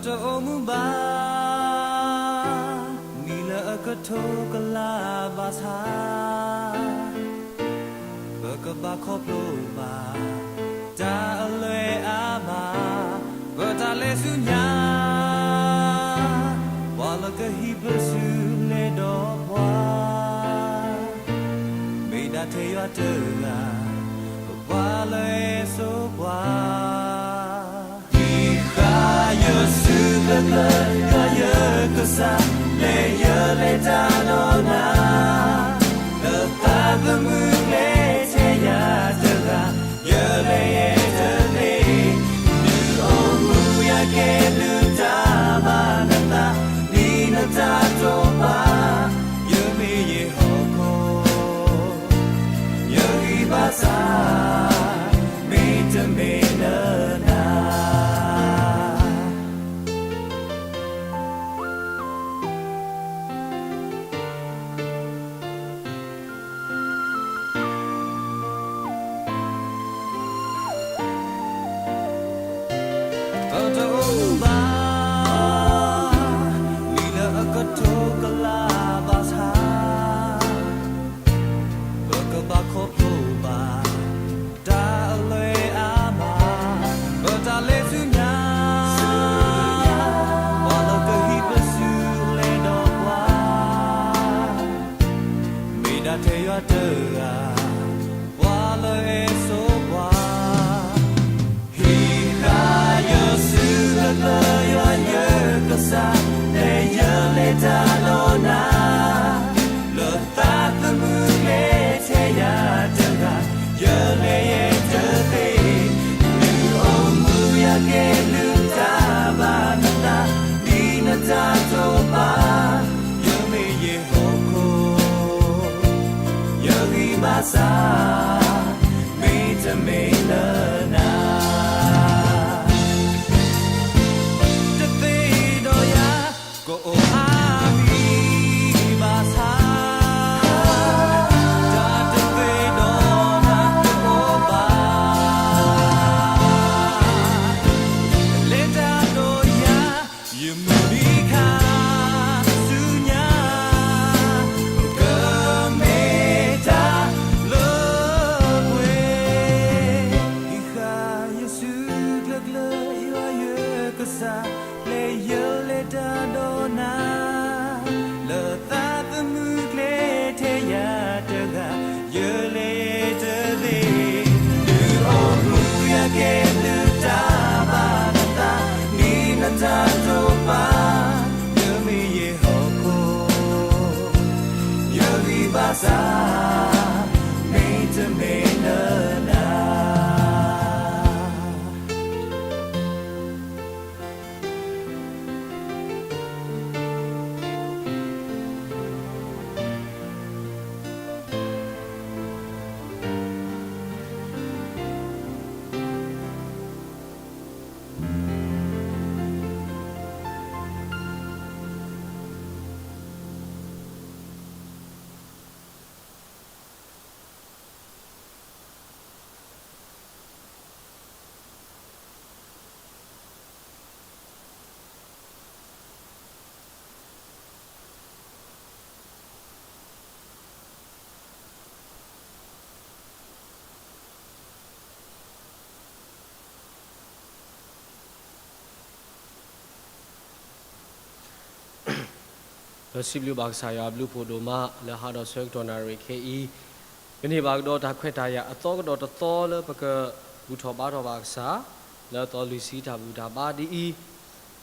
တအိၣ်မူဘၣ် နံၣ်လၢအကထိကလးဘၣ်ဆၣ်, ပကဘၣ်ခီဖျိဘၣ် တၢ်အလွဲအမး, ပတၢ်လဲၤဆူညါ, ပှၤလၢကဟံးပစုလဲၤဒီးပှၤ, မ့ၢ်ဒၣ်ထဲယွၤတဂၤ, ပပှၤလၢအစိပှၤ ဟံးဃာ်ယစုကျၢၤကျၢၤ ယွၤယကစၢ်, လဲၤယလဲၤတၢ်ဒီးနၤ, လၢသးသမူကျဲထဲယၤတဂၤ, ယလဲၤယဲတသ့, ဒုးအိၣ်မူယၤကဲဘျုးတၢ်ဘၣ်နသး, ဒ်နတၢ်တိာ်ပာ်, ယမ့ၢ်ယဟီၣ်ခိၣ် ယဂံၢ်ဘါစၢ်, မ့တမ့ၢ်လၢနၤ ပတအိၣ်မူဘၣ် နံၣ်လၢအကထိကလးဘၣ်ဆၣ်, ပကဘၣ်ခီဖျိဘၣ် တၢ်အလွဲအမး, ပတၢ်လဲၤဆူညါ, ပှၤလၢကဟံးပစုလဲၤဒီးပှၤ, မ့ၢ်ဒၣ်ထဲယွၤတဂၤ, ပှၤလၢအစိပှၤ ဟံးဃာ်ယစုကျၢၤကျၢၤ ယွၤယကစၢ်, လဲၤယလဲၤတၢ်ဒီးနၤ, လၢသးသမူကျဲထဲယၤတဂၤ, ယလဲၤယဲတသ့, ဒုးအိၣ်မူယၤကဲဘျုးတၢ်ဘၣ်နသး, ဒ်နတၢ်တိာ်ပာ်, ယမ့ၢ်ယဟီၣ်ခိၣ် ယဂံၢ်ဘါစၢ်, မ့တမ့ၢ်လၢနၤ တသ့ဒီးယၤ ကအိၣ်အါမံၤဘၣ်ဆၣ်, တၢ်တသ့ဒီးနၤတအိၣ်ဘၣ်, လဲၤတၢ်ဒီးယၤ ယမုၢ်နံၤခါဆူညါ, ကမ့ၢ်တၢ်လၢပှဲၤ, ဟံးဃာ်ယစုကျၢၤကျၢၤ ယွၤယကစၢ်, လဲၤယလဲၤတၢ်ဒီးနၤ, လၢသးသမူကျဲထဲယၤတဂၤ, ယလဲၤယဲတသ့, ဒုးအိၣ်မူယၤကဲဘျုးတၢ်ဘၣ်နသး, ဒ်နတၢ်တိာ်ပာ်, ယမ့ၢ်ယဟီၣ်ခိၣ် ယဂံၢ်ဘါစၢ်, မ့တမ့ၢ်လၢနၤ ပစံးဘျုးဘၣ်ကစၢ်ယွၤအဘျုးဖှိၣ်ဒိၣ်မး လၢဟါဒီးဆၢကတီၢ်နၣ်ရံၣ်ခဲအံၤ, ပန့ၢ်ဘၣ်ကဒီးတၢ်ခွဲးတၢ်ယာ်အသီကဒီးတသီလၢပကဘူၣ်ထီၣ်ဘါထီၣ်ဘၣ်ကစၢ် လၢအသီလွံၢ်ဆံတၢ်ဘူၣ်တၢ်ဘါဒ်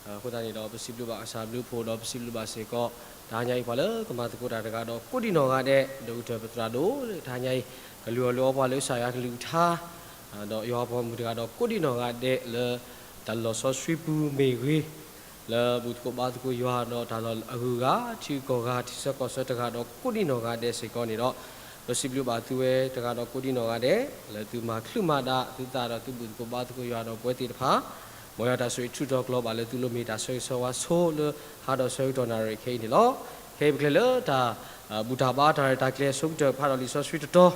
အံၤ, အဃိသတးန့ၣ်ဒီး ပစံးဘျုးဘၣ်ကစၢ်အဘျုးဖှိၣ်ဒီးပစံးဘျုးဘၣ်စ့ၢ်ကီး တဟါညါအံၤ ပှၤလၢကမၤသကိးတၢ်တဂၤဒီးကိးဒံနီၢ်ဂၤဒဲး ဒီးကတၢၢ်ပသရၣ်ဒိၣ် တဟါညါအံၤ ကလုၢ်အီၣ်လုၢ်အီပှၤလၢကစၢ်ယွၤကလုၢ်ကထါ ဒီးယွၤပှၤမုၣ်တဂၤဒီးကိးဒံနီၢ်ဂၤဒဲးလၢ တၢ်လီၤစီဆှံပူၤမ့ၢ်ဂ့ၤ, လၢဘူၣ်သကိးဘါသကိးယွၤဒီးတၢ်လီၢ်အဂုၤအဂၤ ထံဂုၤကီၢ်ဂၤ ထံဆၢကီၢ်ဆၢတဂၤဒီးကိးဒံနီၢ်ဂၤဒဲးစ့ၢ်ကီးန့ၣ်ဒီး, ပစံးဘျုးဘၣ်သုဝဲတဂၤဒီးကိးဒံနီၢ်ဂၤဒဲး လၢသုမၤချုးမၤဒၣ်သုသးဒီးသုဘူၣ်သကိးဘါသကိးယွၤဒီးပဝဲသ့ၣ်တဖၣ်, မ်ယွၤတၢ်ဆိၣ်ဂ့ၤထုးထီၣ်ကျီၤဘၣ်လၢသုလိၤမ့ၢ်တၢ်ဆၢဂ့ၤဆၢဝါဆိလၢဟါဒီးဆၢကတီၢ်နၣ်ရံၣ်ခဲအံၤန့ၣ်လီၤ. ခဲအံၤပကလဲၤလၢတၢ်ဘူၣ်တၢ်ဘါတၢ်ရဲၣ်တၢ်ကျဲၤအဆိကတၢၢ် ဖးဒီးလံာ်စီဆှံတတီၤ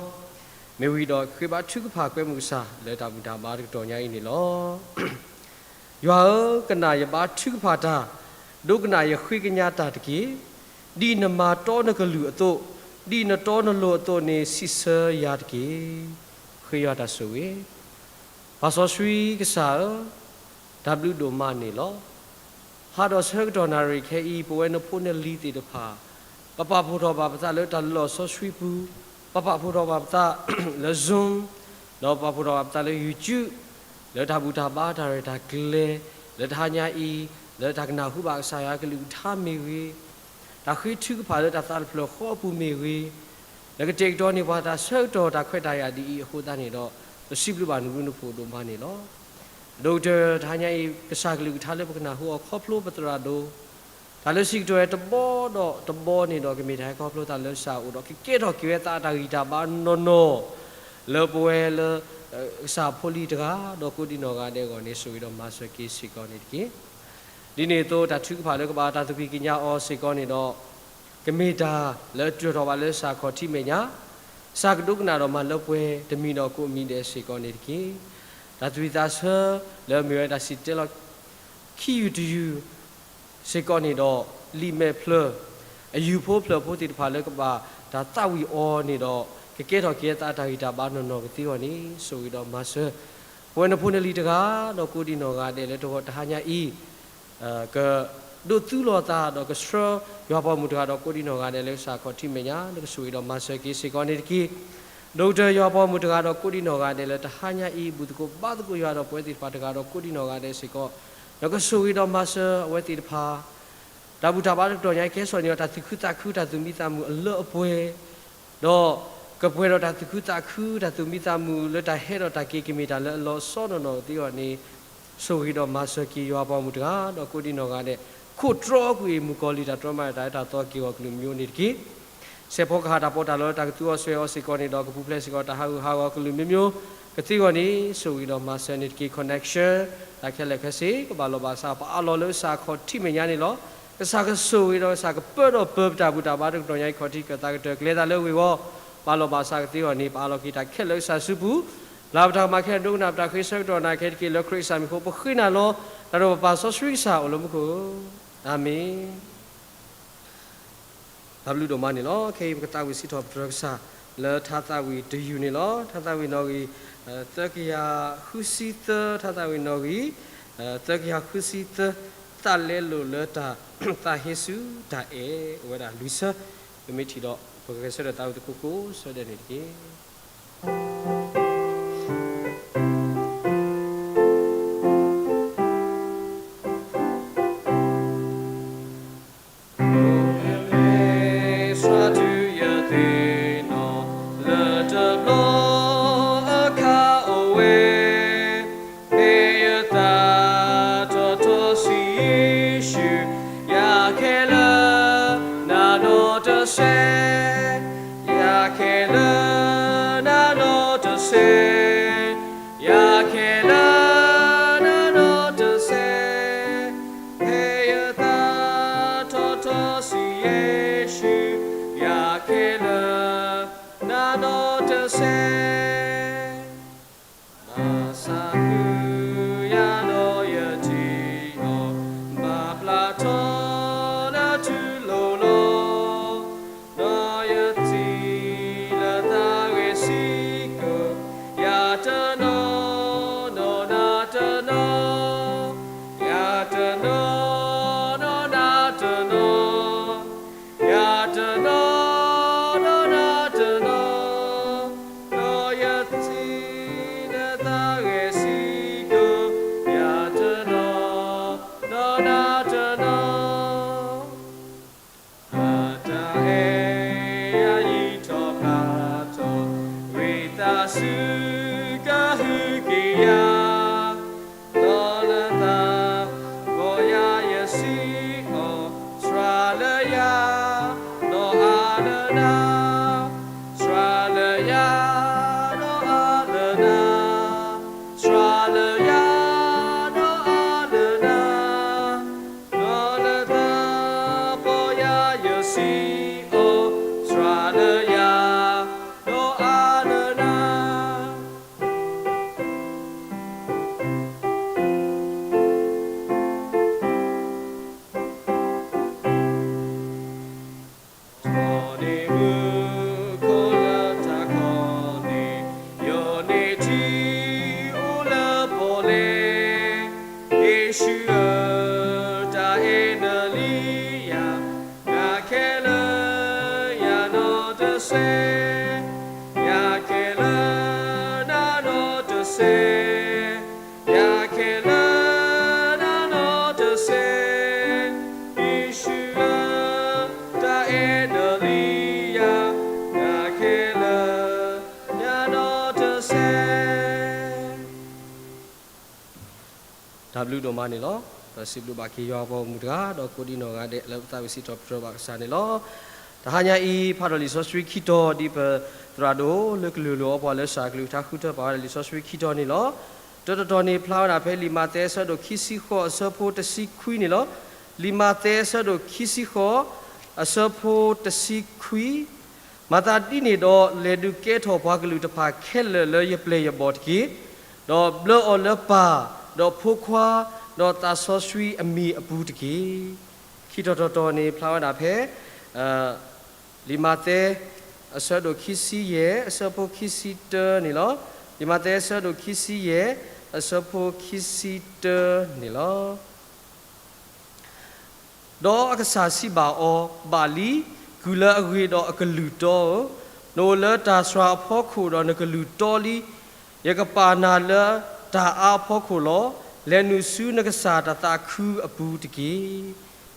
မ့ၢ်ဝံၤဒီးဃ့ဘါထုကဖၣ်ကွဲမုာ်ကစၢ်လၢတၢ်ဘူၣ်တၢ်ဘါတကတီၢ်ညါအံၤန့ၣ်လီၤ. ယွၤဧၢ, ကနၣ်ယဘါထုကဖၣ်တၢ်, ဒိကနၣ်ယဃ့ကညးတၢ်တက့ၢ်. ဒ်နမၤတီနကလုၢ်အသိး, ဒ်နတီနလိၤအသိးန့ၣ် စံးဆၢယၤတက့ၢ်. ဃ့ယွၤတၢ်ဆိၣ်ဂ့ၤ. ပၢ်စီဆှံကစၢ်ဧၢ, တၢ်ဘျုးဒိၣ်မးန့ၣ်လီၤ. ဟါဒီးဆၢကတီၢ်နၣ်ရံၣ်ခဲအံၤ ပဝဲနဖိနလံၤသ့ၣ်တဖၣ် ပပာ်ဖှိၣ်ထီၣ်ဘၣ်ပသးလၢတၢ်လီၢ်စီဆှံပူၤ, ပပာ်ဖှိၣ်ထီၣ်ဘၣ်ပသးလၢ Zoom, ဒီးပာ်ဖှိၣ်ထီၣ်ဘၣ်ပသးလၢ YouTube, လၢတၢ်ဘူၣ်တၢ်ဘါတၢ်ရဲၣ်တၢ်ကျဲၤ, လၢတဟါညါအံၤ, လၢတၢ်ကနၢ်ဟူဘၣ်ကစၢ်ယွၤကလုၢ်ကထါမ့ၢ်ဂ့ၤ, တၢ်ဃ့ထုကဖၣ်လၢတၢ်သးတဖျၢၣ်ဃီအပူၤမ့ၢ်ဂ့ၤ, နကတဲာ်ကတီၤန့ၢ်ပှၤတၢ်ဆၢကတီၢ်တၢ်ခွဲးတၢ်ယာ်ဒ်အံၤအဃိသတးန့ၣ်ဒီး, ပစံးဘျုးဘၣ်နဘျုးနဖှိၣ်ဒိၣ်မးန့ၣ်လီၤ. အဒိၣ်ကတၢၢ်တဟါညါအံၤ ကစၢ်ကလုၢ်ကထါလၢပကနၢ်ဟူအီၤခီဖျိပသရၣ်ဒိၣ် တၢ်လၢစံးကတိၤဝဲတဘီဒီးတဘီန့ၣ်ဒီး ကမ့ၢ်တၢ်ဟဲခီဖျိသးလၢကစၢ်အအိၣ်ဒီး ကကဲထီၣ်က့ၤဝဲသးအတၢ်ဂံၢ်တၢ်ဘါနီၢ်နီၢ် လၢပဝဲလၢ ကစၢ်ဖိလံၤတဂၤ ဒီးကိးဒံနီၢ်ဂၤဒဲးအဂီၢ်န့ၣ် ဆိၣ်ဂ့ၤဒီးမၤစၢၤက့ၤစ့ၢ်ကီးန့ၣ်တက့ၢ်. ဒ်န့ၣ်အသိး တၢ်ထုကဖၣ်လၢကဘၣ်တၢ်သကွံၢ်ကညးအီၤစ့ၢ်ကီးန့ၣ်ဒီး ကမ့ၢ်တၢ်လၢတြူာ်ထီၣ်ဘၣ်လၢကစၢ်ခီၣ်ထံးမဲာ်ညါ, ကစၢ်ကဒိကနၣ်ဒီးမၤလၢပှဲၤ တမံၤဒီးကိးမံၤဒဲးစ့ၢ်ကီးန့ၣ်တက့ၢ်. တၢ်သးဝံၣ်သးဆၢလၢအမ့ၢ်ဝဲဒၣ်စံၣ်တဲၤလီၤ ခံယုၢ်တယုၢ် စ့ၢ်ကီးန့ၣ်ဒီး လံာ်မဲာ်ဖျၢၣ် အယူၢ်ဖိဖျၢၣ်ဖိသ့ၣ်တဖၣ်လၢကဘၣ်တၢ်သးဝံၣ်အီၤန့ၣ်ဒီး ကကဲထီၣ်က့ၤအသးအတၢ်ဂံၢ်တၢ်ဘါနီၢ်နီၢ်ကသ့အဂီၢ်န့ၣ် ဆိၣ်ဂ့ၤဒီးမၤစၢၤ ပဝဲနဖိနလံၤတဂၤ ဒီးကိးဒံနီၢ်ဂၤဒဲးလၢတဂီၢ်တဟါညါအံၤ ကဒိးသူလီၤသးဒီးကဆှၢယွၤပိာ်မုၣ်တဂၤဒီးကိးဒံနီၢ်ဂၤဒဲးလၢကစၢ်ခီၣ်ထံးမဲာ်ညါ နကဆိၣ်ဂ့ၤဒီးမၤစၢၤက့ၤစ့ၢ်ကီးန့ၣ်တက့ၢ်. ဒိၣ်ကတၢၢ်ယွၤပိာ်မုၣ်တဂၤဒီးကိးဒံနီၢ်ဂၤဒဲးလၢတဟါညါအံၤ ဘူၣ်သကိးဘါသကိးယွၤဒီးပဝဲသ့ၣ်တဖၣ်တဂၤဒီးကိးဒံနီၢ်ဂၤဒဲးစ့ၢ်ကီး နကဆိၣ်ဂ့ၤဒီးမၤစၢၤအဝဲသ့ၣ်တဖၣ် တၢ်ဘူၣ်တၢ်ဘါတကတီၢ်ညါအံၤ ကဲစိာ်န့ၢ်အီၤတၢ်သူၣ်ခုသးခု တၢ်သူၣ်မံသးမုာ်အလၢအပှဲၤ ဒီးကပှဲၤဒီးတၢ်သူၣ်ခုသးခု တၢ်သူၣ်မံသးမုာ်လၢတၢ်ဟဲဒီးတၢ်က့ၤ ကမ့ၢ်တၢ်လၢအလီၤဆီနီၢ်နီၢ်ကသ့အဂီၢ်န့ၣ် ဆိၣ်ဂ့ၤဒီးမၤစၢၤက့ၤယွၤပိာ်မုၣ်တဂၤ ဒီးကိးဒံနီၢ်ဂၤဒဲး ခိးတြီကွံာ်မုၣ်ကီၤလံၢ်တၢ်တြီမၤတၢ်အၢတၢ်သီက့ၢ်ဂီၤကလုာ်မံၤအိၣ်န့ၣ်တက့ၢ်. စဲးဖီကဟၣ်တၢ်ပီးတၢ်လီလၢတၢ်ကသူအီၤစွဲအီၤစ့ၢ်ကီးန့ၣ်ဒီး ကပူၤဖျဲးစ့ၢ်ကီးတၢ်ဟးဂူာ်ဟးဂီၤကလုာ်မံၤမံၤ ကသ့အဂီၢ်န့ၣ် ဆိၣ်ဂ့ၤဒီးမၤစၢၤန့ၣ်တက့ၢ်. connection တၢ်ခဲလၢာ်ခဲဆ့ ကဘၣ်လီၤဘၣ်စး ပအးလီၤလၢကစၢ်ခီၣ်ထံးမဲာ်ညါန့ၣ်လီၤ. ကစၢ်ကဆိၣ်ဂ့ၤဒီးကစၢ်ကပၢဒီးပၢပတၢ်ဘူၣ်တၢ်ဘါတကတီၢ်ညါအံၤ ခီၣ်ထံးကၢၣ်သးကတၢၢ်ကျဲသးလၢဝ့ၢ်ဝီ ပအးလီၤဘၣ်စးကသ့အဂီၢ်န့ၣ် ပအးလီၤက့ၤတၢ်ခဲလၢာ်ကစၢ်စုပူၤ လၢပတၢ်ကမၤခဲလၢာ်ဒိကနၣ်ပတၢ်ဃ့ဆၢကတီၢ်နၢ်ခဲတက့ၢ် လၢခရံာ်ကစၢ်မံၤအဃိ ပဃ့နၤလီၤ. တၢ်ဒီးပပၢ်စီဆှံကစၢ်အိၣ်လၢမူခိၣ်, အၤမ့ၣ်. တၢ်ဘျုးဒိၣ်မးန့ၣ်လီၤ. ခဲအံၤပကသးဝံၣ်စံးထီၣ်ပတြၢၤကစၢ် လၢထါသးဝံၣ်တယုၢ်န့ၣ်လီၤ. ထါသးဝံၣ်နီၣ်ဂံၢ် သၢကယၤဃုဆံသၢ, ထါသးဝံၣ်နီၣ်ဂံၢ် သၢကယၤဃုဆံသၢ, သးလဲလိာ်လၢတၢ်သးဟ့ဆူတၢ်အဲၣ် အိၣ်ဝဲဒၣ်လွံၢ်ဆၢ, ပမ့ၢ်ထံၣ်ဒီး ပကဂဲၤဆၢထၢၣ်သးဝံၣ်သကိးကိးဆၢဒဲးန့ၣ်တက့ၢ်. အိၣ်မ့ၢ်စှၤတုၤယသ့ၣ်နီၣ် လၢတဘျီအခါအိၣ်ဝဲ, ဖဲယသးထီၣ်ထီၣ်ဆံးယ့ၣ်ၡူး, ယၤခဲလၢာ်နၤနီၢ်တစဲး, ယၤခဲလၢာ်နၤနီၢ်တစဲး, ယၤခဲလၢာ်နၤနီၢ်တစဲး, ဖဲယသးထီၣ်ထီၣ်ဆံးယ့ၣ်ၡူး, ယၤခဲလၢာ်နၤနီၢ်တစဲး. ဘၣ်ဆၣ်ဃုာ်ယၤဒီးယထံၣ်အီၤ, ဘၣ်ပျၢ်ထီၣ်လၢထူလိၤလီၤ, ဒီးယထံၣ်လၢသးဂဲၤဆံးကိာ်, ယၤတနီၤနီၤနၤတနီၤ, ယၤတနီၤနီၤနၤတနီၤ, ယၤတနီၤနီၤနၤတနီၤ, ဒီးယထံၣ်လၢသးဂဲၤဆံးကိာ်, ယၤတနီၤနီၤနၤတနီၤ. အတၢ်အဲၣ်ယၤယံာ်ထီၣ်ဖးထီၣ်, ဝံသးစူၤကဟုကယာ်, ဒီးလၢသးဘီယၤယစံးအီၤ, စှၤလၢယၤ, ဒီးအါလၢနၤ, စှၤလၢယၤ, ဒီးအါလၢနၤ, စှၤလၢယၤ, ဒီးအါလၢနၤ, ဒီးလၢသးဘီယၤယစံးအီၤ, စှၤလၢယၤ, ဒီးအါလၢနၤ. တၢ်ဘျုးဒိၣ်မးန့ၣ်လီၤ. ဒီးစံးဘျုးဘၣ်က့ၤယွၤအပှၤဂီၢ်မုၢ်တဂၤ ဒီးကိးဒံနီၢ်ဂၤဒဲး လၢပသးဝံၣ်စံးထီၣ်ပတြၢၤဘၣ်ကစၢ်န့ၣ်လီၤ. တဟါညါအံၤ ဖးထီၣ်လံာ်စီဆှံခံတီၤ ဒ်ပသရၣ်ဒိၣ်လၢကလုာ်လိၤအီပှၤလၢစၢ်ကလုၢ်ကထါဃုထၢပာ်ဝဲဒၣ်လံာ်စီဆှံခံတီၤန့ၣ်လီၤ. တတီၤတီၤန့ၣ် ဖျါဝဲဒၣ်ဖဲလံာ်မးသဲအဆၢဒိၣ်ခံဆံဃိးအဆၢဖိတဆံခွံန့ၣ်လီၤ. လံာ်မးသဲအဆၢဒိၣ်ခံဆံဃိး အဆၢဖိတဆံခွံ မၤသးဒ်န့ၣ်ဒီး လဲၤဒုးကဲထီၣ်ပှၤကလုာ်တဖၣ်ခဲလၢာ်လၢယပျဲၢ်ယဘီၣ်တက့ၢ်. ဒီးဘျၢအီၤလၢပၢ်, ဒီးဖိခွါ, ဒီးသးစီဆှံအမံၤအပူၤတက့ၢ်. ခံတီၤတီၤတီၤန့ၣ် ဖျါဝဲဒၣ်ဖဲ လံာ်မးသဲ အဆၢဒိၣ်ခံဆံယဲၢ် အဆၢဖိခံဆံတၢန့ၣ်လီၤ. လံာ်မးသဲအဆၢဒိၣ်ခံဆံယဲၢ် အဆၢဖိခံဆံတၢန့ၣ်လီၤ. ဒီးအကစၢ်စံးဘၣ်အီၤ, ဘၣ်လံ, ကုၢ်လၢအဂ့ၤဒီးအကလုၢ်တီဧၢ, နအိၣ်လၢတၢ်စှၤအဖီခိၣ်ဒီးနကလုၢ်တီလံ. ယကပာ်နၤလၢတၢ်အါအဖီခိၣ်လီၤ. လဲၤနုာ်ဆူနကစၢ်တၢ်သးခုအပူၤတက့ၢ်.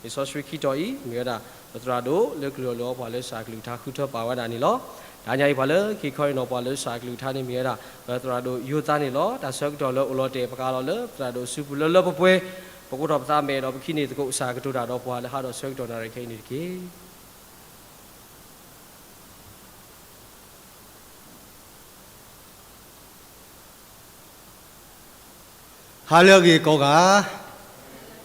လံာ်စီဆှံခံတီၤအံၤ မ့ၢ်ဝဲဒၣ် ပသရၣ်ဒိၣ်လၢကလုာ်အီၤလၢအီပှၤလၢစၢ်ကလုၢ်ကထါဃုထၢပာ်ဝဲဒၣ်န့ၣ်လီၤ. တဟါညါအံၤ ပှၤလၢက့ၤခီအံၤနီၤပှၤလၢစၢ်ကလုၢ်ကထါန့ၣ်မ့ၢ်ဝဲဒၣ် ပသရၣ်ဒိၣ်ယိၤသးန့ၣ်လီၤ. တၢ်ဆၢကတီၢ်လၢအိၣ်လီၤတဲာ် ပကးလီၤလၢပသရၣ်ဒိၣ်စုပူၤလၢလၢပှဲၤပှဲၤ ပကိးထီၣ်ပသးမဲာ်ဒီး ပကဟံးန့ၢ်သကိးစၢ်ကတိၤတၢ်ဒီးပှၤလၢဟးဒီးဆၢကတီၢ်နၣ်ရံၣ်ခဲအံၤန့ၣ်တက့ၢ်. ဟါလၢအဂ့ၤကိးဂၤ,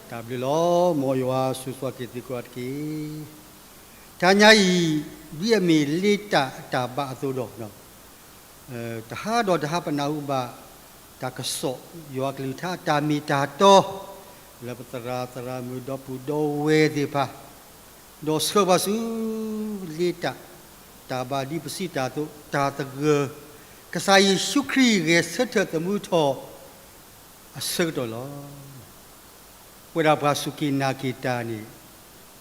တၢ်ဘျုးလီၤ. မ်ယွၤဆိၣ်ဂ့ၤက့ၤသုကိးဂၤတက့ၢ်. တဟါညါအံၤ ဒ်အမ့ၢ်လ့တၢ်အတၢ်ဘါအသိးဒီး တဟါဒီးတဟါပနၢ်ဟူဘၣ် တၢ်ကစီၣ် ယွၤကလုၢ်ကထါအတၢ်မ့ၢ်တၢ်တီ လၢပသရၣ်သရၣ်မုၣ်ဒီပုၢ်ဒီဝဲၢ်သ့ၣ်တဖၣ် ဒီးဆှၢပှၤဆူ လ့တၢ် တၢ်ဘါဒ်ပစံးတၢ်အသိး တၢ်သဂၢၢ် ကစၢ်ယ့ၣ်ၡူးခရံာ်ဂဲၤဆၢထၢၣ်သမူထီၣ် အဆၢကတီၢ်လီၤ. ပဝဲဒၣ်ပှၤစူၢ်က့ၤနာ်က့ၤတၢ်န့ၣ်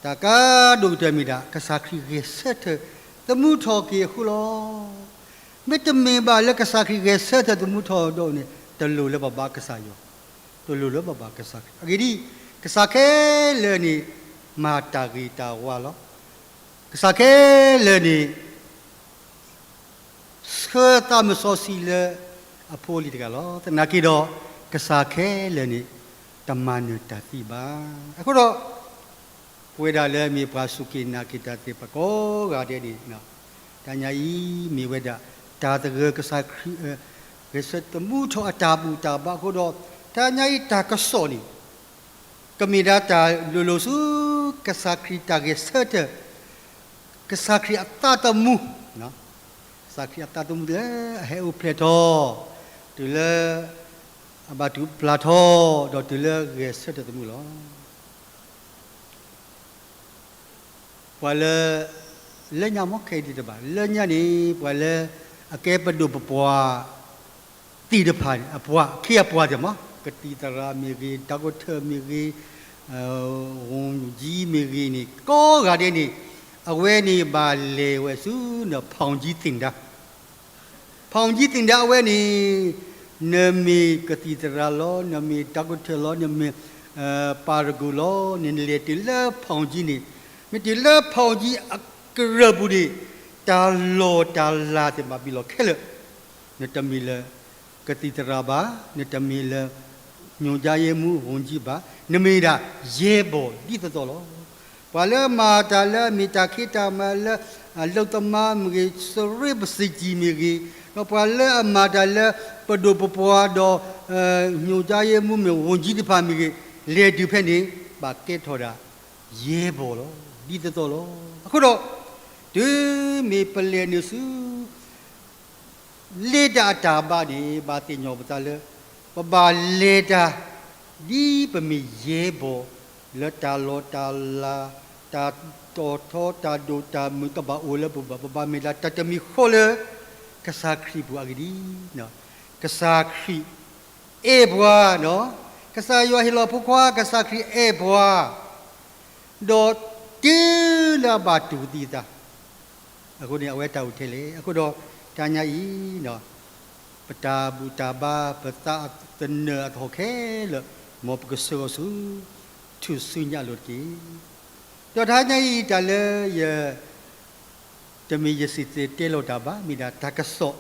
တၢ်ကါဒိၣ်ကတၢၢ်မ့ၢ်ဒၣ် ကစၢ်ခရံာ်ဂဲၤဆၢထၢၣ်သမူထီၣ်က့ၤအဃိလီၤ. မ့တမ့ၢ်ဘၣ်လၢကစၢ်ခရံာ်ဂဲၤဆၢထၢၣ်သမူထီၣ်ဒီးန့ၣ် တလိၣ်လၢပဘါကစၢ်ယွၤ, တလိၣ်လၢပဘါကစၢ်ခရံာ်. အဂ့ၢ်ဒ်အံၤ, ကစၢ်ခဲလၢာ်န့ၣ် မၤတၢ်ဂ့ၤတၢ်ဝါလီၤ. ကစၢ်ခဲလၢာ်န့ၣ် ဆှၢသးမုၢ်စီဆှံလၢအဖိအလံၤတဂၤလီၤ. သနာ်က့ဒီး ကစၢ်ခဲလၢာ်န့ၣ် တမၤနၢၤတၢ်သံဘၣ်. အဃိဒီး ပဝဲဒၣ်လၢအမ့ၢ်ပှၤစူၢ်က့ၤနာ်က့ၤတၢ်သ့ၣ်တဖၣ်ကိးဂၤဒဲးန့ၣ် တဟါညါအံၤမ့ၢ်ဝဲဒၣ် တၢ်သဂၢၢ်ကစၢ်ခရံာ် ဂဲၤဆၢထၢၣ်သမူထီၣ်အတၢ်ဘူၣ်တၢ်ဘါအဃိဒီး တဟါညါအံၤတၢ်ကစီၣ်န့ၣ် ကမ့ၢ်ဒၣ်တၢ်လိၤလိၤဆူ ကစၢ်ခရံာ်တၢ်ဂဲၤဆၢထၢၣ် ကစၢ်ခရံာ်အသးသမူ, ကစၢ်ခရံာ်အသးသမူလၢအဟဲအိၣ်ဖျဲၣ်ထီၣ်, တုၤလၢအဘၣ်တူၢ်ပျၢ်ထီၣ်, ဒီးတုၤလၢဂဲၤဆၢထၢၣ်သမူလီၤ. ပှၤလၢ လၢညါမ့ၢ်ခဲအံၤဒံးတဘၣ် လၢညါန့ၣ် ပှၤလၢအကဲပဒိၣ်ပပှၢ် သ့ၣ်တဖၣ်န့ၣ် အပှၤ အခ့အပှၤသ့ၣ်မး ကသံၣ်သရၣ်မ့ၢ်ဂ့ၤ တၢ်ကီတၢ်ခဲမ့ၢ်ဂ့ၤ ဂီၤကံမ့ၢ်ဂ့ၤန့ၣ် ကိးဂၤဒဲးန့ၣ် အဝဲန့ၣ်ဘၣ်လဲၤဝဲဆူနဖီၣ်ကံသ့ၣ်ဒါ ဖီၣ်ကံသ့ၣ်ဒါအဝဲန့ၣ် နမ့ၢ်ကသံၣ်သရၣ်လီၤ နမ့ၢ်တၢ်ကီတၢ်ခဲလီၤ နမ့ၢ် ပၢ်တဂိၢ်လီၤ နလဲၤတုၤလၢဖီၣ်ကံန့ၣ် မ့ၢ်တုၤလၢဖီၣ်ကံအကရၢၢ်ပူၤန့ၣ် တၢ်လီၢ်တၢ်လၤသ့ၣ်တဖၣ်ဘၣ်လီၤခဲလၢာ် နတမ့ၢ်လၢ ကသံၣ်သရၣ်ဘၣ်, နတမ့ၢ်လၢ ညွှန်ကြားရေးမှူး ဝန်ကြီး ဘၣ်, နမ့ၢ်ဒၣ် ရဲဘော် ဒ်သိးသိးလီၤ. ပှၤလၢအမၤတၢ်လၢအမ့ၢ်တၢ်ခ့တၢ်မၤလၢ အလုပ်သမားမ့ၢ်ဂ့ၤ, စရ့ပစံးကံမ့ၢ်ဂ့ၤ, ဒီးပှၤလၢအမၤတၢ်လၢ ပဒိၣ်ပပှၢ်ဒီး ညွှန်ကြားရေးမှူးမ့ၢ် ဝန်ကြီး တဖၣ်မ့ၢ်ဂ့ၤ, လဲၤတုၤဖဲန့ၣ် ဘၣ်ကဲထီၣ်ဒၣ် ရဲဘော် လီၤ. ဒ်သိးသိးလီၤ. အဃိဒီး တုၤမ့ၢ်ပလဲၤနုာ်ဆူ လ့တၢ်အတၢ်ဘါန့ၣ် ဘၣ်သ့ၣ်နီၣ်ပသးလၢ ပဘၣ်လဲၤတၢ် ဒ်ပမ့ၢ် ရဲဘော် လၢတၢ်လီၢ်တၢ်လၤ တၢ်တီၤထီ တၢ်ဒိၣ်တၢ်မုၢ်တဘၣ်အိၣ်လၢပပူၤဘၣ်. ပဘၣ်မ့ၢ်ဒၣ်တၢ်တမံၤဃီလၢ ကစၢ်ခရံာ်ပူၤအဂ့ၢ်ဒ်အံၤ, ကစၢ်ခရံာ်အဲၣ်ပှၤ, ကစၢ်ယွၤဟ့ၣ်လီၤဖိခွါ, ကစၢ်ခရံာ်အဲၣ်ပှၤ, ဒီးတုၤလၢအဘၣ်တူၢ်သံအသး အဃိန့ၣ် အဝဲတၢ်အိၣ်ထဲလဲၣ်. အဃိဒီး တဟါညါအံၤ ပတၢ်ဘူၣ်တၢ်ဘါ ပသးသနၢၣ်အသဟီၣ်ခဲလၢာ် မ်ပကဆှၢအီၤဆူ ထူၣ်စုညါအလိၤတက့ၢ်. ဒီးတဟါညါအံၤ တၢ်လၢယ တမ့ၢ်ယစံၣ်တဲၤတဲလီၤတၢ်ဘၣ်, မ့ၢ်ဒၣ်တၢ်ကစီၣ်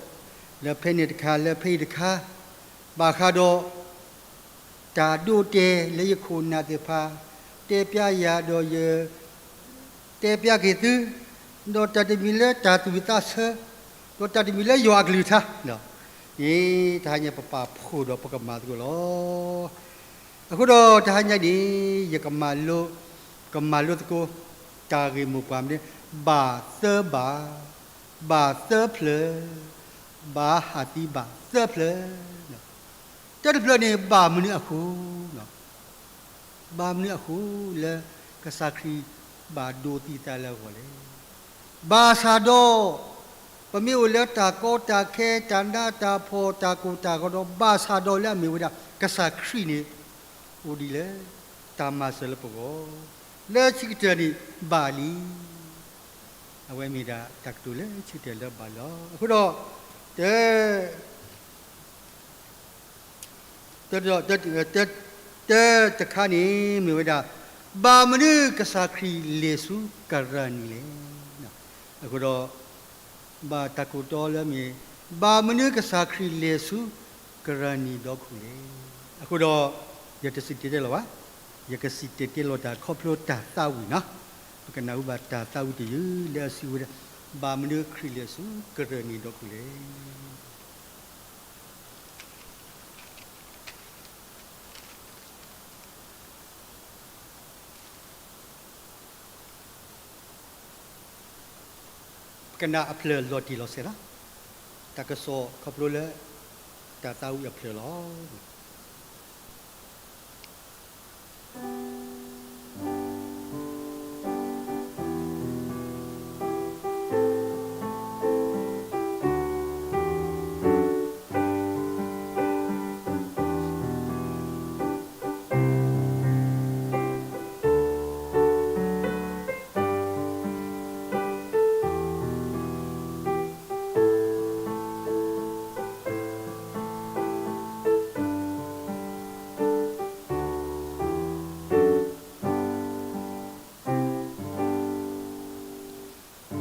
လၢဖဲန့ၣ်တခါ လၢဖဲအံၤတခါ ဘၣ်ဃးဒီး တၢ်ဒိတဲာ်လၢယခိၣ်နၢ်သ့ၣ်တဖၣ် တဲပျဲယၤဒီးယ တဲပျဲက့ၤသု, ဒီးတၢ်တမံၤလၢတၢ်သူၣ်ဝံၣ်သးဆၢ, ဒီးတၢ်တမံၤလၢယွၤအကလုၢ်ကထါ, န့ၣ် တဟါညါပပာ်ဖှိၣ်ဒီးပကမၤသကိးလီၤ. အဃိဒီးတဟါညါန့ၣ် ယကမၤလိ, ကမၤလိသကိး တၢ်ဂ့ၢ်မိၢ်ပှၢ်မနုၤ, ဘၣ်သၢဘၣ်, ဘၣ်သၢဖျၢၣ်, ဘၣ်ဟးသံဘၣ်သၢဖျၢၣ် တၢတဖျၢၣ်န့ၣ် ဘၣ်မနုၤအဃိ, ဘၣ်မနုၤအဃိလၢကစၢ်ခရံာ်ဘၣ်ဒိသံသးလၢအဂီၢ်လဲၣ်. ဘၣ်ဆၣ်ဒီး ပမ့ၢ်အိၣ်လၢတၢ်ကီတၢ်ခဲ တၢ်နးတၢ်ဖှီၣ် တၢ်ကိၢ်တၢ်ဂီၤဒီး ဘၣ်ဆၣ်ဒီးလၢအမ့ၢ်ဝဲဒၣ် ကစၢ်ခရံာ်န့ၣ် အိၣ်ဒံးလၢတၢ်မၤစၢၤလၢပဂီၢ် လၢဆံးကတၢၢ်န့ၣ် ဘၣ်လံ. အဝဲမ့ၢ်ဒၣ်တၢ်ကတိၤလၢဆံးကတၢၢ်လၢဘၣ်လီၤ. အဃိဒီး တ တၢတခါန့ၣ်မ့ၢ်ဝဲဒၣ် ဘၣ်မနုၤကစၢ်ခရံာ်လဲၤဆူကရၢနံၤလဲၣ်. အဃိဒီး ဘၣ်တၢ်ကိးတီလၢမ့ၢ် ဘၣ်မနုၤကစၢ်ခရံာ်လဲၤဆူကရၢနံၤဒီခိၣ်လဲၣ်. အဃိဒီး ယတစံၣ်တဲၤတဲလီၤဘၣ်, ယကစံၣ်တဲၤတဲလီၤတၢ်ခီဖျိတၢ်သးဝံၣ်နီၤ. ပကနၢ်ဟူဘၣ်တၢ်သးဝံၣ်တယုၢ်လၢအစံးဝဲဒၣ် ဘၣ်မနုၤခရံာ်လဲၤဆူကရၢနံၤဒီခိၣ်လဲၣ်. ပကနၣ်အဖျၢၣ်လီၤတံၢ်လီၤဆဲးလီၤ. တၢ်ကစီၣ်ခီဖျိလၢ တၢ်သးဝံၣ်အဖျၢၣ်လီၤ.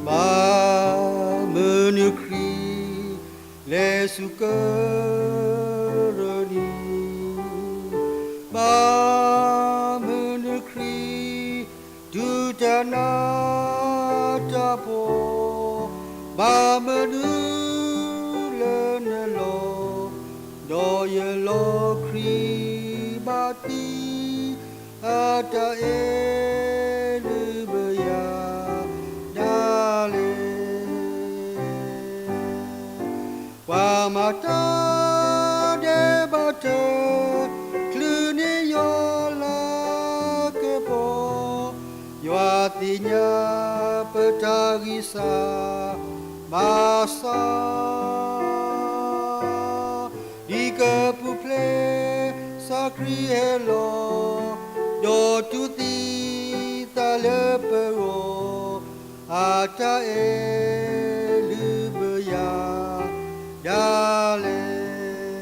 ဘၣ်မနုၤခရံာ် လဲၤဆူကရၢနံၤ, ဘၣ်မနုၤခရံာ် တူၢ်တၢ်နးတၢ်ဖှီၣ်, ဘၣ်မနုၤလၢနလီၢ်, ဒီးယလီၢ်ခရံာ်ဘၣ်သံ, အတၢ်အဲၣ်လုၢ်ဘၢယၤဒၣ်လဲာ်. ပှၤမၤတၢ်ဒဲးဘးတၢၢ် ချုးန့ၢ်ယွၤလၢကပီၤ, ယွၤသ့ၣ်ညါပတၢ်ဂံၢ်စၢ်ဘၣ်ဆၣ် ဒ်ကပူၤဖျဲး ကစၢ်ခရံာ်ဟဲလီၤ, ဒီးတူၢ်သံသးလၢပဂီၢ်, အတၢ်အဲၣ်လုၢ်ဘၢယၤဒၣ်လဲာ်.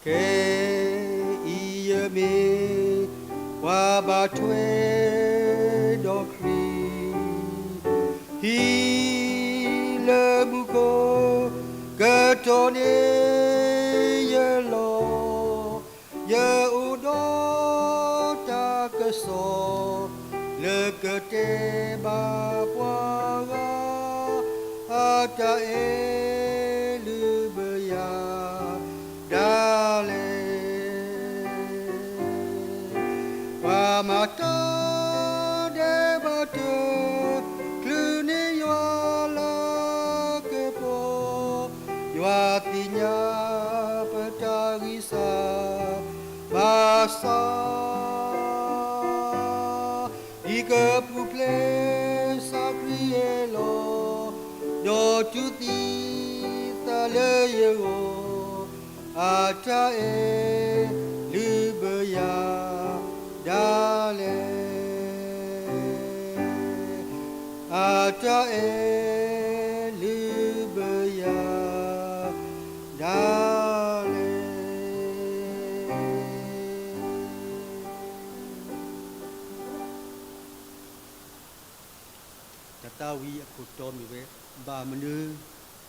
ခဲအံၤယမ့ၢ်ပှၤဘၣ်ထွဲဒီးခရံာ်, ဟံၣ်လၢမူခိၣ် ကတီၢ်န့ၢ်ယလီၢ်, ယအိၣ်ဒီးတၢ်ကစီၣ် လၢကတဲဘၣ်ပှၤဂၤ, အတၢ်အဲၣ်လုၢ်ဘၢယၤဒၣ်လဲာ်. ပှၤမၤတၢ်ဒဲးဘးတၢၢ် ချုးန့ၢ်ယွၤလၢကပီၤ, ယွၤသ့ၣ်ညါပတၢ်ဂံၢ်စၢ်ဘၣ်ဆၣ်, ဒ်ကပူၤဖျဲး ကစၢ်ခရံာ်ဟဲလီၤ, ဒီးတူၢ်သံသးလၢယဂီၢ်, အတၢ်အဲၣ်လုၢ်ဘၢယၤဒၣ်လဲာ်. အတၢ်အဲၣ်လုၢ်ဘၢယၤ ဒၣ် ခိၣ်တီမ့ၢ်ဝဲ, ဘၣ်မနုၤ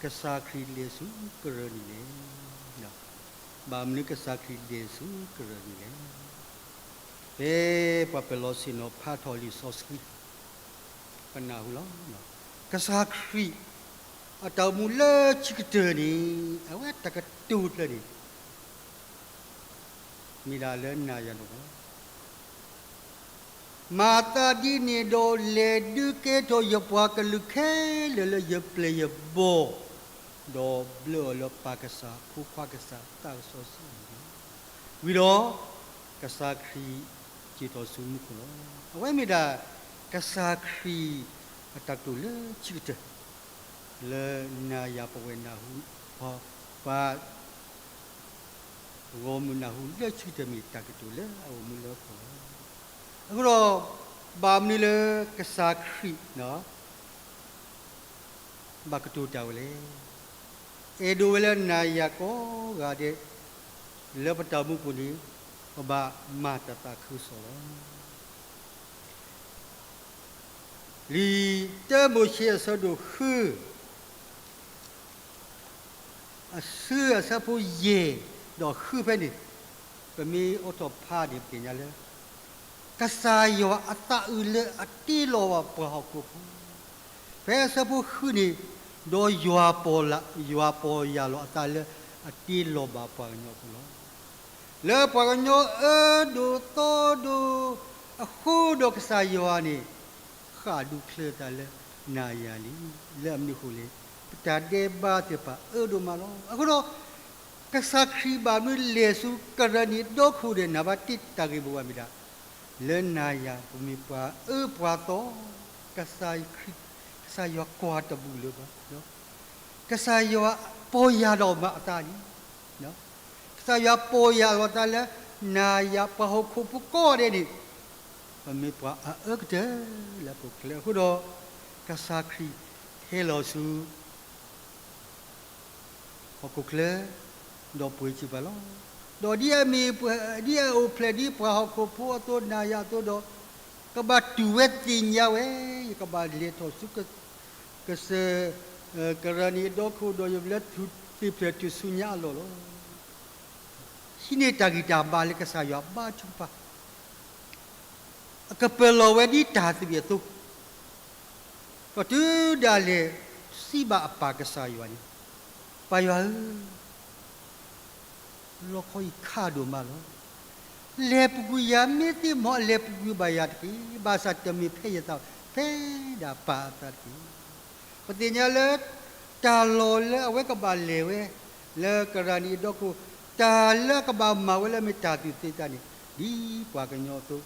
ကစၢ်ခရံာ်လဲၤဆူကရၢၣ်နံၤလဲၣ်. ဘၣ်မနုၤကစၢ်ခရံာ်လဲၤဆူကရၢၣ်နံၤလဲၣ်. ဖဲပှၤပလီၢ်ဆ့ၣ်နီၤဖးထီၣ်လံာ်စီဆှံ ပနၢ်ဟူလီၤ. ကစၢ်ခရံာ်အတၢ်အိၣ်မူလၢခံကတၢၢ်န့ၣ် အဝဲတၢ်ကတိၤတဖျၢၣ်န့ၣ် မ့ၢ်ဒၣ်လၢနၤယၤန့ၣ်လီၤ. မၤသးဒ်န့ၣ်ဒီး လဲၤဒုးကဲထီၣ်ယပှၤကလုာ်ခဲလၢာ်လၢယပျဲၢ်ယဘီၣ်, ဒီးဘျၢအီၤလၢပၢ်ကစၢ်, ဖိခွါကစၢ်, သးစီဆှံအမံၤန့ၣ်လီၤ. ဝံၤဒီး ကစၢ်ခရံာ်က့ၤထီၣ်ဆူမူခိၣ်လီၤ. အဝဲမ့ၢ်ဒၣ် ကစၢ်ခရံာ်အတၢ်ကတိၤလၢခံကတၢၢ် လၢနၤယၤပဝဲၢ်နၢ်ဟူ, ပှၤ ဂီၢ်မုၢ်နၢ်ဟူလၢခံကတၢၢ်မ့ၢ်တၢ်ကတိၤလၢအအိၣ်မူလၢဟီၣ်ခိၣ်လီၤ. အဃိဒီး ဘၣ်မနုၤလၢကစၢ်ခရံာ် ဘၣ်ကတိၤတၢ်ဝဲလဲၣ်. အဲၣ်ဒိးဝဲလၢနၤယၤကိးဂၤဒဲး လၢပတၢ်အိၣ်မူပူၤန့ၣ် ပဘၣ်မၤတၢ်သးခုကစီၣ်လီၤ. လံာ်တၢမိၤၡ့အဆၢဒိၣ်ဃု အဆၢအဆၢဖိယဲၢ်ဒီးဃုဖဲန့ၣ်, ပမ့ၢ်အိးထီၣ်ဖးန့ၣ် ပသ့ၣ်ညါလၢ ကစၢ်ယွၤအသးအုးလၢအတ့လီၤဘၣ်ပှၤဟီၣ်ခိၣ်ဖိ, ဖဲအဆၢဖိဃုန့ၣ်, ဒီးယွၤပီၢ်ယၢ်လီၤအသးလၢအတ့လီၤဘၣ်ပှၤကညီအဃိလီၤ. လၢပှၤကညီအၢဒိၣ်သီဒိၣ်အဃိဒီး ကစၢ်ယွၤန့ၣ် ဃၣ်ဒူၣ်ချၢသးလၢနၤယၤလံ. လၢအမနုၤအဃိလဲၣ်, ပတၢ်ဒဲးဘးသ့ၣ်တဖၣ်အၢဒိၣ်မးလီၤ. အဃိဒီး ကစၢ်ခရံာ်ဘၣ်မနုၤလဲၤဆူကရၢၣ်နံၤဒီခိၣ်ဒီး နံပါတ်တစ် တၢ်ဂ့ၢ်မိၢ်ပှၢ်မ့ၢ်ဒၣ် လၢနၤယၤပမ့ၢ်ပှၤအၢပှၤသီ, ကစၢ်ခရံာ်, ကစၢ်ယွၤကွၢ်တဘူၣ်လၢၤဘၣ်. ကစၢ်ယွၤပီၢ်ယၢ်လီၤမးအသးန့ၣ်, ကစၢ်ယွၤပီၢ်ယၢ်လီၤအသးလၢ နၤယၤပှၤဟီၣ်ခိၣ်ဖိကိးဂၤဒဲးန့ၣ် ပမ့ၢ်ပှၤအအၢကတၢၢ်လၢဟီၣ်ခိၣ်ချၢအဃိဒီး ကစၢ်ခရံာ်ဟဲလီၤဆူ ဟီၣ်ခိၣ်ချၢ, ဒီးပှ့ၤစၢၤပှၤလီၤ. ဒီးဒ်အမ့ၢ်, ဒ်အအိၣ်ဖျဲၣ်ဒ်ပှၤဟီၣ်ခိၣ်ဖိအသိး နၤယၤအသိးဒီး, ကဘၣ်တူၢ်ဝဲသ့ၣ်ညါဝဲ, ယကဘၣ်လဲၤထီၣ်ဆူ ကစၢၢ်, ကရၢၣ်နံၤအဒီခိၣ်ဒီး ယလဲၤထီၣ်သ့ၣ်ဖျဲၣ်ထီၣ်ဆူညါအလီၢ်လီၤ. ဟံးန့ၢ်တၢ်ဂံၢ်တၢ်ဘါလၢကစၢ်ယွၤဘါထုကဖၣ် အကပၢၤလီၤဝဲဒ်တၢ်သွံၣ်အသိး, ဒီးတုၤဒၣ်လဲာ်စံးဘၣ်အပၢ်ကစၢ်ယွၤန့ၣ်, ပၢ်ယွၤဧၢ, လီခီအံၤခးဒိၣ်မးလီၤ. လဲၤပူၤကွံာ်ယၤ မ့ၢ်သ့မ့ၢ်အလဲၤပူၤကွံာ်ဘၣ်ယၤတက့ၢ်. ဘၣ်ဆၣ်တမ့ၢ်ဖဲယသး ဖဲဒၣ်ပၢ်အသးတက့ၢ်. ပသ့ၣ်ညါလၢ တၢ်လီၢ်လၢအဝဲကဘၣ်လဲၤဝဲ လၢကရၢၣ်နံၤအဒီခိၣ်, တၢ်လၢအကဘၣ်မၤဝဲလၢမ့ၢ်တၢ်သူၣ်သ့ၣ်သးန့ၣ် ဒ်ပှၤကညီအသိး,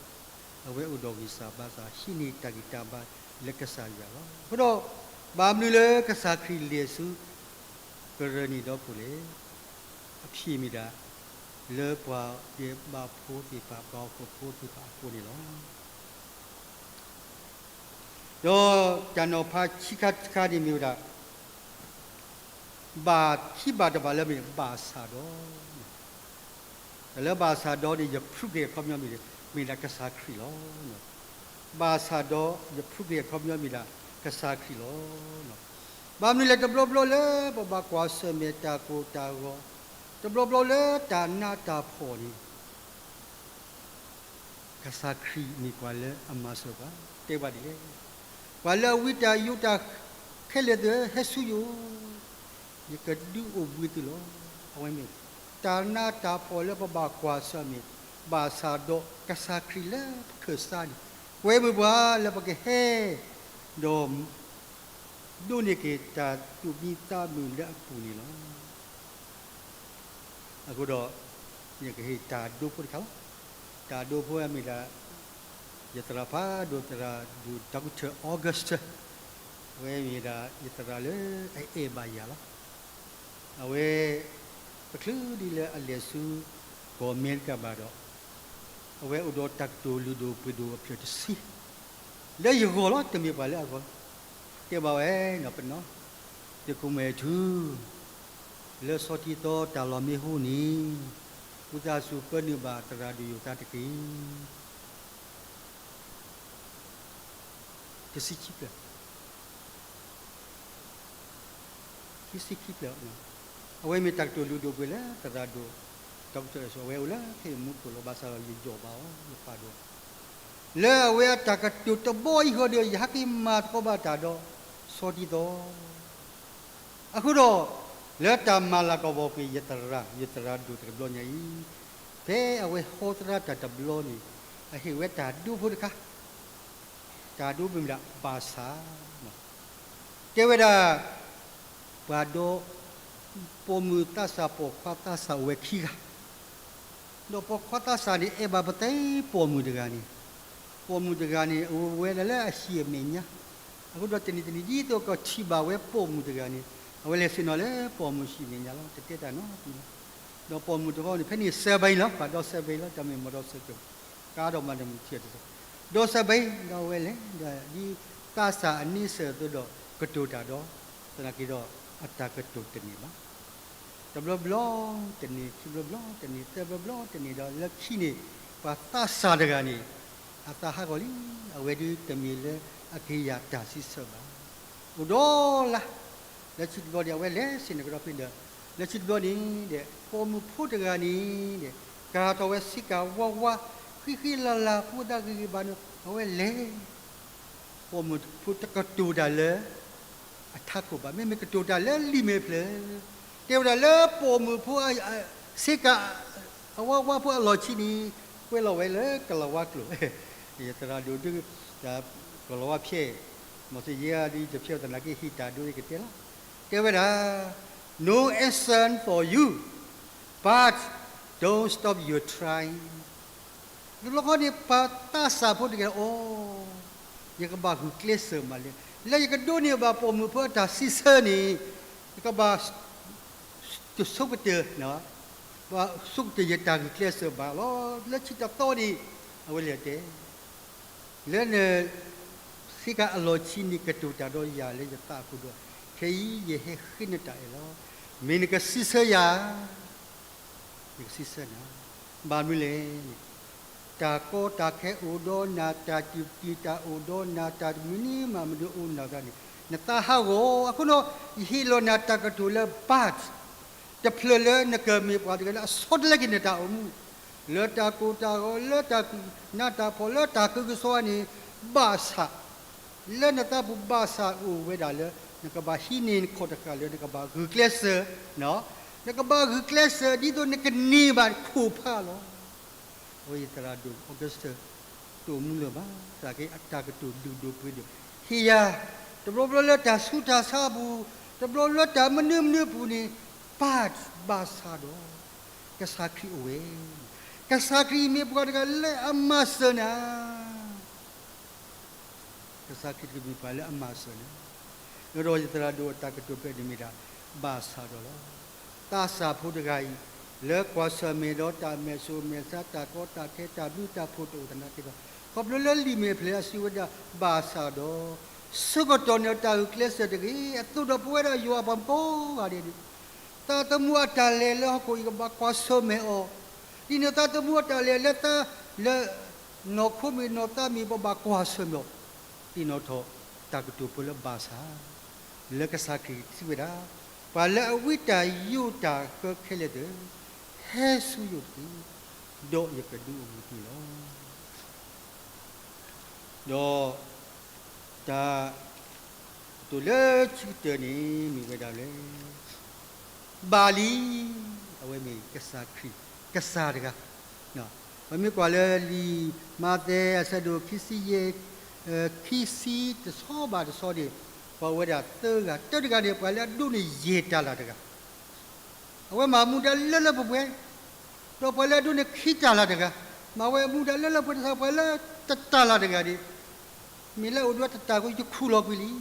အဝဲအိၣ်ဒီးဂံၢ်စၢ်ဘါစၢ် ဟံးန့ၢ်တၢ်ဂံၢ်တၢ်ဘါလၢကစၢ်ယွၤလီၤ. အဃိဒီး ဘၣ်မနုၤလၢကစၢ်ခရံာ်လဲၤဆူ ကရၢၣ်နံၤဒီခိၣ်လဲၣ်. အဖံးမ့ၢ်ဒၣ် လၢပှၤဒဲးဘးဖိသ့ၣ်တဖၣ် ပှၤဟီၣ်ခိၣ်ဖိသ့ၣ်တဖၣ်အဃိန့ၣ်လီၤ. ဒီးတၢ်နီၤဖးခံခါတခါန့ၣ်မ့ၢ်ဝဲဒၣ် ဘၣ်ခံဘၣ်တဘၣ်လၢမ့ၢ်ဘၣ်ဆၣ်ဒီး, တၢ်လၢဘၣ်ဆၣ်ဒီးန့ၣ် ယဖုက့ၤအခီပညီမ့ၢ်, မ့ၢ်ဒၣ်ကစၢ်ခရံာ်လီၤ. ဘၣ်ဆၣ်ဒီး ယဖုက့ၤအခီပညီမ့ၢ်ဒၣ်ကစၢ်ခရံာ်လီၤ. ဘၣ်မနုၤလဲၣ် တဘျီဘျီလၢပဘၣ်ကွၢ်ဆၢၣ်မဲာ်တၢ်ကိၢ်တၢ်ဂီၤ, တဘျီဘျီလၢတၢ်နးတၢ်ဖှီၣ်န့ၣ် ကစၢ်ခရံာ်မ့ၢ်ပှၤလၢအမၤစၢၤပှၤ, တဲပှၤဒ်လဲၣ်, ပှၤလၢအဝံတၢ်ယိးတၢ်ခဲလၢာ်သ့ၣ်ဧၢ, ဟဲဆူယအိၣ်, ယကဒုးအိၣ်ဘှံးသုလီၤ. အဝဲမ့ၢ် တၢ်နးတၢ်ဖှီၣ်လၢပဘၣ်ကွၢ်ဆၢၣ်မဲာ်, ဘၣ်ဆၣ်ဒီးကစၢ်ခရံာ်လၢပခၢၣ်စးန့ၣ်, ပဝဲမ့ၢ်ပှၤလၢပကဟဲ, ဒီး ဒိးန့ၢ်က့ၤတၢ်သူၣ်မံသးမုာ်လၢအပူၤန့ၣ်လီၤ. အဃိဒီး ယကဟ့ၣ်တၢ်ဒိဖိတခါလီၤ. တၢ်ဒိဖိမ့ၢ်ဒၣ် ယသရၣ်ဖးဒိၣ် သရၣ်ဒိၣ် Doctor August, အဝဲမ့ၢ်ဒၣ်ယသရၣ်လၢအအဲၣ်ဘၣ်ယၤလီၤ. အဝဲ တချုးဒံးလၢအလဲၤဆူ ကီၢ်အမဲရကၤဘၣ်ဒီး အဝဲအိၣ်ဒီးတၢ်ကတိၤလုၢ်ဒိၣ်ပှ့ၤဒိၣ်အဖျၢၣ်တဆံ လၢယဂီၢ်လီၤ, တမ့ၢ်ပှၤလၢအဂီၢ်လီၤ. တဲဘၣ်ဝဲ, ပနီၢ်, သုးခိၣ်မဲာ်ထူ, လၢဆီထံသီတၢ်လီၢ်မ့ၢ်ဟူန့ၣ်, ဝံသးစူၤပၢနုာ်ဘၣ်သရၣ်ဒိၣ်ယိၤသးတက့ၢ်. တဆံခံဖျၢၣ်, ခံဆံခံဖျၢၣ်, အဝဲမ့ၢ်တၢ်ကတိၤလုၢ်ဒိၣ်ပှ့ၤလၢသရၣ်ဒိၣ် ဒီကတၢၢ်အဝဲအိၣ်လၢခဲအံၤမူခိၣ်လီၤ. ဘၣ်ဆၣ်ဒီးယယီၣ်ဘၣ်အီၤ ယပာ်ဒိၣ် လၢအဝဲအတၢ်ကတိၤတဘီအံၤဃီဒီး ယဟဲက့ၤမၤသကိးဘၣ်တၢ်ဒီး ဆီဒံသီ အဃိဒီး လၢတၢ်မၤလၤကပီၤကွံာ်ယသရၣ် ယသရၣ်ဒိၣ်တကဘျီညါအံၤ, ဖဲအဝဲဟီသရၣ်တၢ်တဘျီန့ၣ် အဟ့ၣ်ဝဲတၢ်ဒိဖိတခါ, တၢ်ဒိမ့ၢ်ဝဲဒၣ် ဘၣ်ဆၣ် တဲဝဲဒၣ် ပှၤဒီ ပိာ်မုၣ်သးစၢ်ပိာ်ခွါသးစၢ်အိၣ်ဝဲခံဂၤ, ဒီးပိာ်ခွါသးစၢ်န့ၣ် အဲၣ်ဘၣ်ပသဲပိာ်မုၣ်တဂၤန့ၣ်, ပိာ်မုၣ်တဂၤန့ၣ် အိၣ်ဝဲဒၣ်လၢအဟံၣ်အမဲာ်ညါ, အဃိဒီးတနံၤတနံၤဒ်သိးကထံၣ်ဘၣ်ဝဲပိာ်မုၣ်တဂၤန့ၣ် အဝဲလဲၤဆ့ၣ်နီၤလၢပိာ်မုၣ်ဟံၣ်မဲာ်ညါလီၤ. တတဲတၢ်နီတမံၤလီၤ. ဒီးပိာ်မုၣ်တဂၤန့ၣ် ဖဲန့ၣ်စဲးဘၣ်အံၤလီၤ, ပှၤဒီစဲးဘၣ်အံၤလီၤ, တၢ်မ့ၢ်မီၤဒီးစဲးကၠိ, ကါဒီးမၤတမုာ်ထံအီၤတစဲး, ဒီးစဲးဘၣ်အံၤ ဒီးအဝဲလဲၤ ဒီးဒ်သးစၢ်အန့ဆၢၣ်အသိးဒီးကတိၤတၢ်ဒီး သနာ်က့ဒီး အတၢ်ကတိၤတန့ၢ်ဘၣ်. တဘျီဘျီတန့ၢ်, ခံဘျီဘျီတန့ၢ်, သၢဘျီဘျီတန့ၢ်ဒီး လၢခံန့ၣ် ပှၤသးစၢ်တဂၤန့ၣ် အသးဟးဂီၤလံ, အဝဲဒၣ်တမ့ၢ်လၢအက့ၤယၤတၢ်စံးဆၢဘၣ်. အိၣ်ဒီးလါ လၢခံတဘျီန့ၣ် အဝဲလဲၤဆ့ၣ်နီၤကဒီးဖဲဒီး လၢခံတဘျီန့ၣ်ဒီး ပိာ်မုၣ်ဖိတဂၤန့ၣ်ဒီး ကၤထီၣ်ဝဲဆ့ကၤဝါဝါ ဃံဃံလၤလၤ ဖိသၣ်ဂ့ၤဂ့ၤဘၣ်န့ၣ် အဝဲလဲၤ ပိာ်မုၣ်ဖိတကတိၤတၢ်လၢ အထးခိၣ်ဘၣ်, မ့မ့ၢ်ကတိၤတၢ်လၢလံာ်မဲာ်ဖျၢၣ်, တဲဝဲဒၣ်လၢပိာ်မုၣ်ဖိ ဆ့ကၤ အဝါဝါဖိအလီၢ်ခံန့ၣ် ကွဲးလီၤဝဲလၢကလၤဝါကျိာ်, ယသရၣ်ဒိၣ်ဒုး ကလၤဝါဖျဲး, မ့ၢ်သ့ၣ်ညါဒ်တဖျဲးသနာ်က့ ဟ့ၣ်တၢ်ဒိယကတဲလီၤ. တဲဝဲဒၣ် No action for you, but don't stop your trying. တဘျီဃီန့ၣ် ပှၤသးစၢ်ဖိတဂၤအီၤ, ယကဘၣ်ဂုာ်ကျဲးစၢးမးလဲၣ်, လၢယကဒိးန့ၢ်ဘၣ်ပိာ်မုၣ်ဖိအတၢ်စံးဆၢန့ၣ် ယကဘၣ် တဆိကတၢၢ်, ဆိကတၢၢ်ယတၢ်ဂုာ်ကျဲးစၢးဘၣ်လီၤ. လၢခံတသီန့ၣ် အဝဲလဲၤတဲ လၢန ဆ့ကၤအလီၢ်ခံန့ၣ် ကတိၤတၢ်ဒီးယၤလၢယသးအပူၤဒီး ခဲအံၤယဟဲဃ့နတၢ်အဲၣ်လီၤ. မ့ၢ်နကစံးဆၢယၤ ယကစံးဆၢနၤ, ဘၣ်မနုၤလဲၣ်န့ၣ် တၢ်ကီတၢ်ခဲအိၣ်ဒီးနၤ, တၢ်တံာ်တၢ်အိၣ်ဒီးနၤ, တၢ်တမံၤန့ၣ်မးမဒုးအိၣ်နၤသးန့ၣ် နသးဟးဂီၤ. အဃိဒီး ယဟ့ၣ်လီၤနၤတၢ်ကတိၤလၢ but တဖျၢၣ်လၢနကမ့ၢ်ပှၤတဂၤလၢအဆီတလဲက့ၤနတၢ်အိၣ်မူ လၢတၢ်ကိၢ်တၢ်ဂီၤ, လၢတၢ်နးတၢ်ဖှီၣ်, လၢတၢ်ကၢကစီၣ်န့ၣ် ဘၣ်ဆၣ် လၢနသးပူၤဘၣ်ဆၣ်အိၣ်ဝဲဒၣ်လၢ နကဘၣ်ဟံးန့ၢ်နခီၣ်တဃာ်လၢနကဘၣ်ဂုာ်ကျဲးစၢး, နကဘၣ်ဂုာ်ကျဲးစၢး ဒ်သိးနကန့ၢ်ဘၣ်ခိၣ်ဖးလီၤ. အဝဲယသရၣ်ဒိၣ် August တအိၣ်မူလၢၤဘၣ်, သနာ်က့အတၢ်ကတိၤလုၢ်ဒိၣ်ပှ့ၤဒိၣ် ဟ့ၣ်ယၤ တဘျီဘျီလၢတၢ်ဆူးတၢ်ဆါအပူၤ, တဘျီလၢတၢ်မနုၤမနုၤအပူၤန့ၣ် but ဘၣ်ဆၣ်ဒီး ကစၢ်ခရံာ်အိၣ်ဝဲ, ကစၢ်ခရံာ်မ့ၢ်ပှၤတဂၤလၢအမၤစၢၤနၤ ကစၢ်ခရံာ်တကမ့ၢ်ပှၤလၢအမၤစၢၤနၤ, ဒီးယသရၣ်ဒိၣ်အတၢ်ကတိၤဖဲန့ၣ်မ့ၢ်ဒၣ် ဘၣ်ဆၣ်ဒီးလီၤ. သးစၢ်ဖိတဂၤအံၤ လၢကွၢ်ဆၢၣ်မဲာ်ဒီးတၢ်မဲာ်စိၤမဲာ်ဆါ တၢ်ကီတၢ်ခဲ တၢ်ဘျုးတၢ်ဖှိၣ်တအိၣ်သနာ်က့ဒီး ခီဖျိလၢလံာ်မဲာ်ဖျၢၣ်အစံးဝဲဒၣ် ဘၣ်ဆၣ်ဒီး ဆၢကတီၢ်န့ၣ်တၢ်ဂုာ်ကျဲးစၢးတဂ့ၤ အသိးဒီးပဝဲဒၣ်ယွၤပှၤကိးဂၤဒဲးန့ၣ် သးသမူအတၢ်လဲၤလၢဟီၣ်ခိၣ်အံၤကဘၣ်ကွၢ်ဆၢၣ်မဲာ်အီၤ, ဒ်န့ၣ်သးသမူအတၢ်လဲၤလၢသး လၢ နီၢ်ခိမ့ၢ်နီၢ်သးမ့ၢ် ပဘၣ်ကွၢ်ဆၢၣ်မဲာ်အီၤ, သ့ၣ်နီၣ်ထီၣ်တၢ်ကတိၤဖိလၢဘၣ်ဆၣ်, လၢကစၢ်ခရံာ်စံးဝဲဒၣ်, ပှၤလၢအဝံတၢ်ယိးတၢ်ဃၢခဲလၢာ်သ့ၣ်, ဟဲဆူယအိၣ်တက့ၢ်, ဒီးယကဒုးအိၣ်ဘှံးသုလီၤ. ဒီး တၢ်ကတိၤလၢခံကတၢၢ်န့ၣ် မ့ၢ်ဝဲဒၣ်လၢ ဘၣ်လံ, အဝဲမ့ၢ်ကစၢ်ခရံာ် ကစၢ်တဂၤ, ပမ့ၢ်ကွၢ်လၢလံာ်မးသဲအဆၢဒိၣ်ခံဆံယဲၢ်, ခံဆံတဆီဘၣ်တဆီန့ၣ် ပှၤဝဲဒၣ်သၢဂၤ, တၢတဂၤန့ၣ် ပှၤလၢအဒိးန့ၢ်ယဲၢ်တၤလၣ်တဂၤ အဝဲမၤမူဒါလၢလၢပှဲၤပှဲၤ, ဒီးပှၤလၢအဒိးန့ၢ်ခံတၤလၣ်တဂၤ, မၤဝဲမူဒါလၢလၢပှဲၤပှဲၤ, ပှၤလၢတတၤလၣ်တဂၤန့ၣ် မ့ၢ်လၢအအိၣ်ဒီးတတၤဃီ ယခူၣ်လီၤကွံာ်လံ.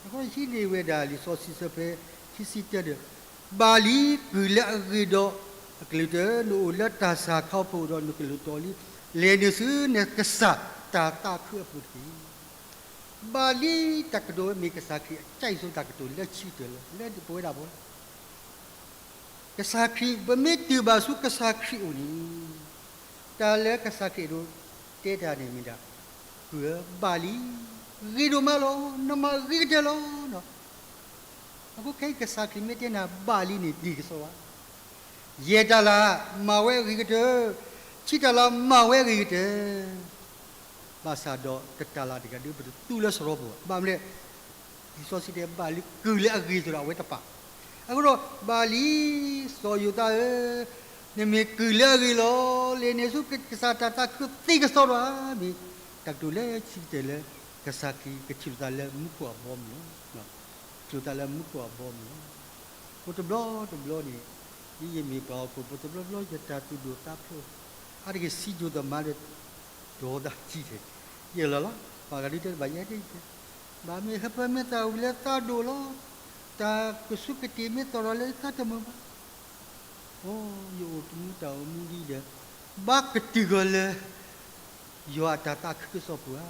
အဃိဟံးန့ၢ်ဝဲဒၣ်လံာ်စီဆှံဆၢဖဲ ခံဆံတၢဒီး, ဘၣ်လံ, ကုၢ်လၢအဂ့ၤဒီးအကလုၢ်တၢၢ်, နအိၣ်လၢတၢ်စၢ်ခီဖျိဒီးနကလုၢ်တီလံ, လဲၤနုာ်ဆူနကစၢ်တၢ်သးခုအပူၤတက့ၢ်. ဘၣ်လံ, တၢ်ကတိၤဝဲမ့ၢ်ကစၢ်ခရံာ်အကစၢ်အံၤဆိတၢ်ကတိၤလၢခံကတၢၢ်လီၤ, လၢပဝဲဒၣ်ပှၤ ကစၢ်ခရံာ် ပမ့ၢ်တုၤဘၣ်ဆူကစၢ်ခရံာ်အအိၣ်န့ၣ်, တၢ်လၢကစၢ်ခရံာ်ဒိးတဲတၢ်န့ၣ်မ့ၢ်ဒၣ်, ကုၢ်ဧၢ, ဘၣ်လံ, ဂ့ၤဒိၣ်မးလီၤ, နမၤဂ့ၤကတၢၢ်လီၤ. အဃိခဲအံၤကစၢ်ခရံာ်မ့ၢ်တဲနၤဘၣ်လံန့ၣ် ဒ်ကစီဝါ, ယဲၢ်တၢ်လၢ်မၤဝဲအဂ့ၤကတၢၢ်, ခံတၢ်လၢ်မၤဝဲအဂ့ၤကတၢၢ်, ဘၣ်ဆၣ်ဒီးတတၢ်လၢ်တဂၤဒုး ပတသူလၢစရီပူၤဘၣ်. ဘၣ်မနုၤလဲၣ်, လံာ်စီဆှံတဲဘၣ်လံ ကုၢ်လၢအဂ့ၤသိးဒီးအဝဲတပာ်. အဃိဒီး ဘၣ်လံ စီၤယိၤသးဧၢ, နမ့ၢ်ကုၢ်လၢအဂ့ၤလီၤ. လဲၤနုာ်ဆူကစၢ်တၢ်သးခုသ့ကစီဒီးဧါ, မ့ၢ်တၢ်ကတိၤလၢခံကတၢၢ်လၢ ကစၢ်ခရံာ်ကထံၣ်လိာ်သးလၢမူခိၣ်အဘီအမုၢ်လီၤ. ထံၣ်လိာ်သးလၢမူခိၣ်အဘီအမုၢ်လီၤ. ပတဘျီတဘျီန့ၣ် ဒ်ယမ့ၢ်ပှၤဟီၣ်ခိၣ်ဖိတဘျီဘျီ ယတၢ်သူၣ်ဒိၣ်သးဖျိး, အါတက့ၢ်စံယိၤသးမါဒီး ဒီသးကံထဲ, ယဲၢ်လီၤလီၤ. ပှၤဂၤဒုးတဲတဘၣ်ယဲၢ်ဒ်အံၤ, ဘၣ်မ့ၢ်ဟၢဖၢမ့ၢ်သးဝံၤလၢသးဒိၣ်လီၤ, တၢ်ကဆူးကတ့ၢ်မ့ၢ်သီၣ်ထီၣ်လၢသးတမုာ်ဘၣ်. အိ, ယအိၣ်တမူတၢ်အိၣ်မူဒ်ဒီး ဘၣ်ကတုၤဂီၤလၢ ယွၤအတၢ်သးခုကစီၣ်ပူၤဧါ.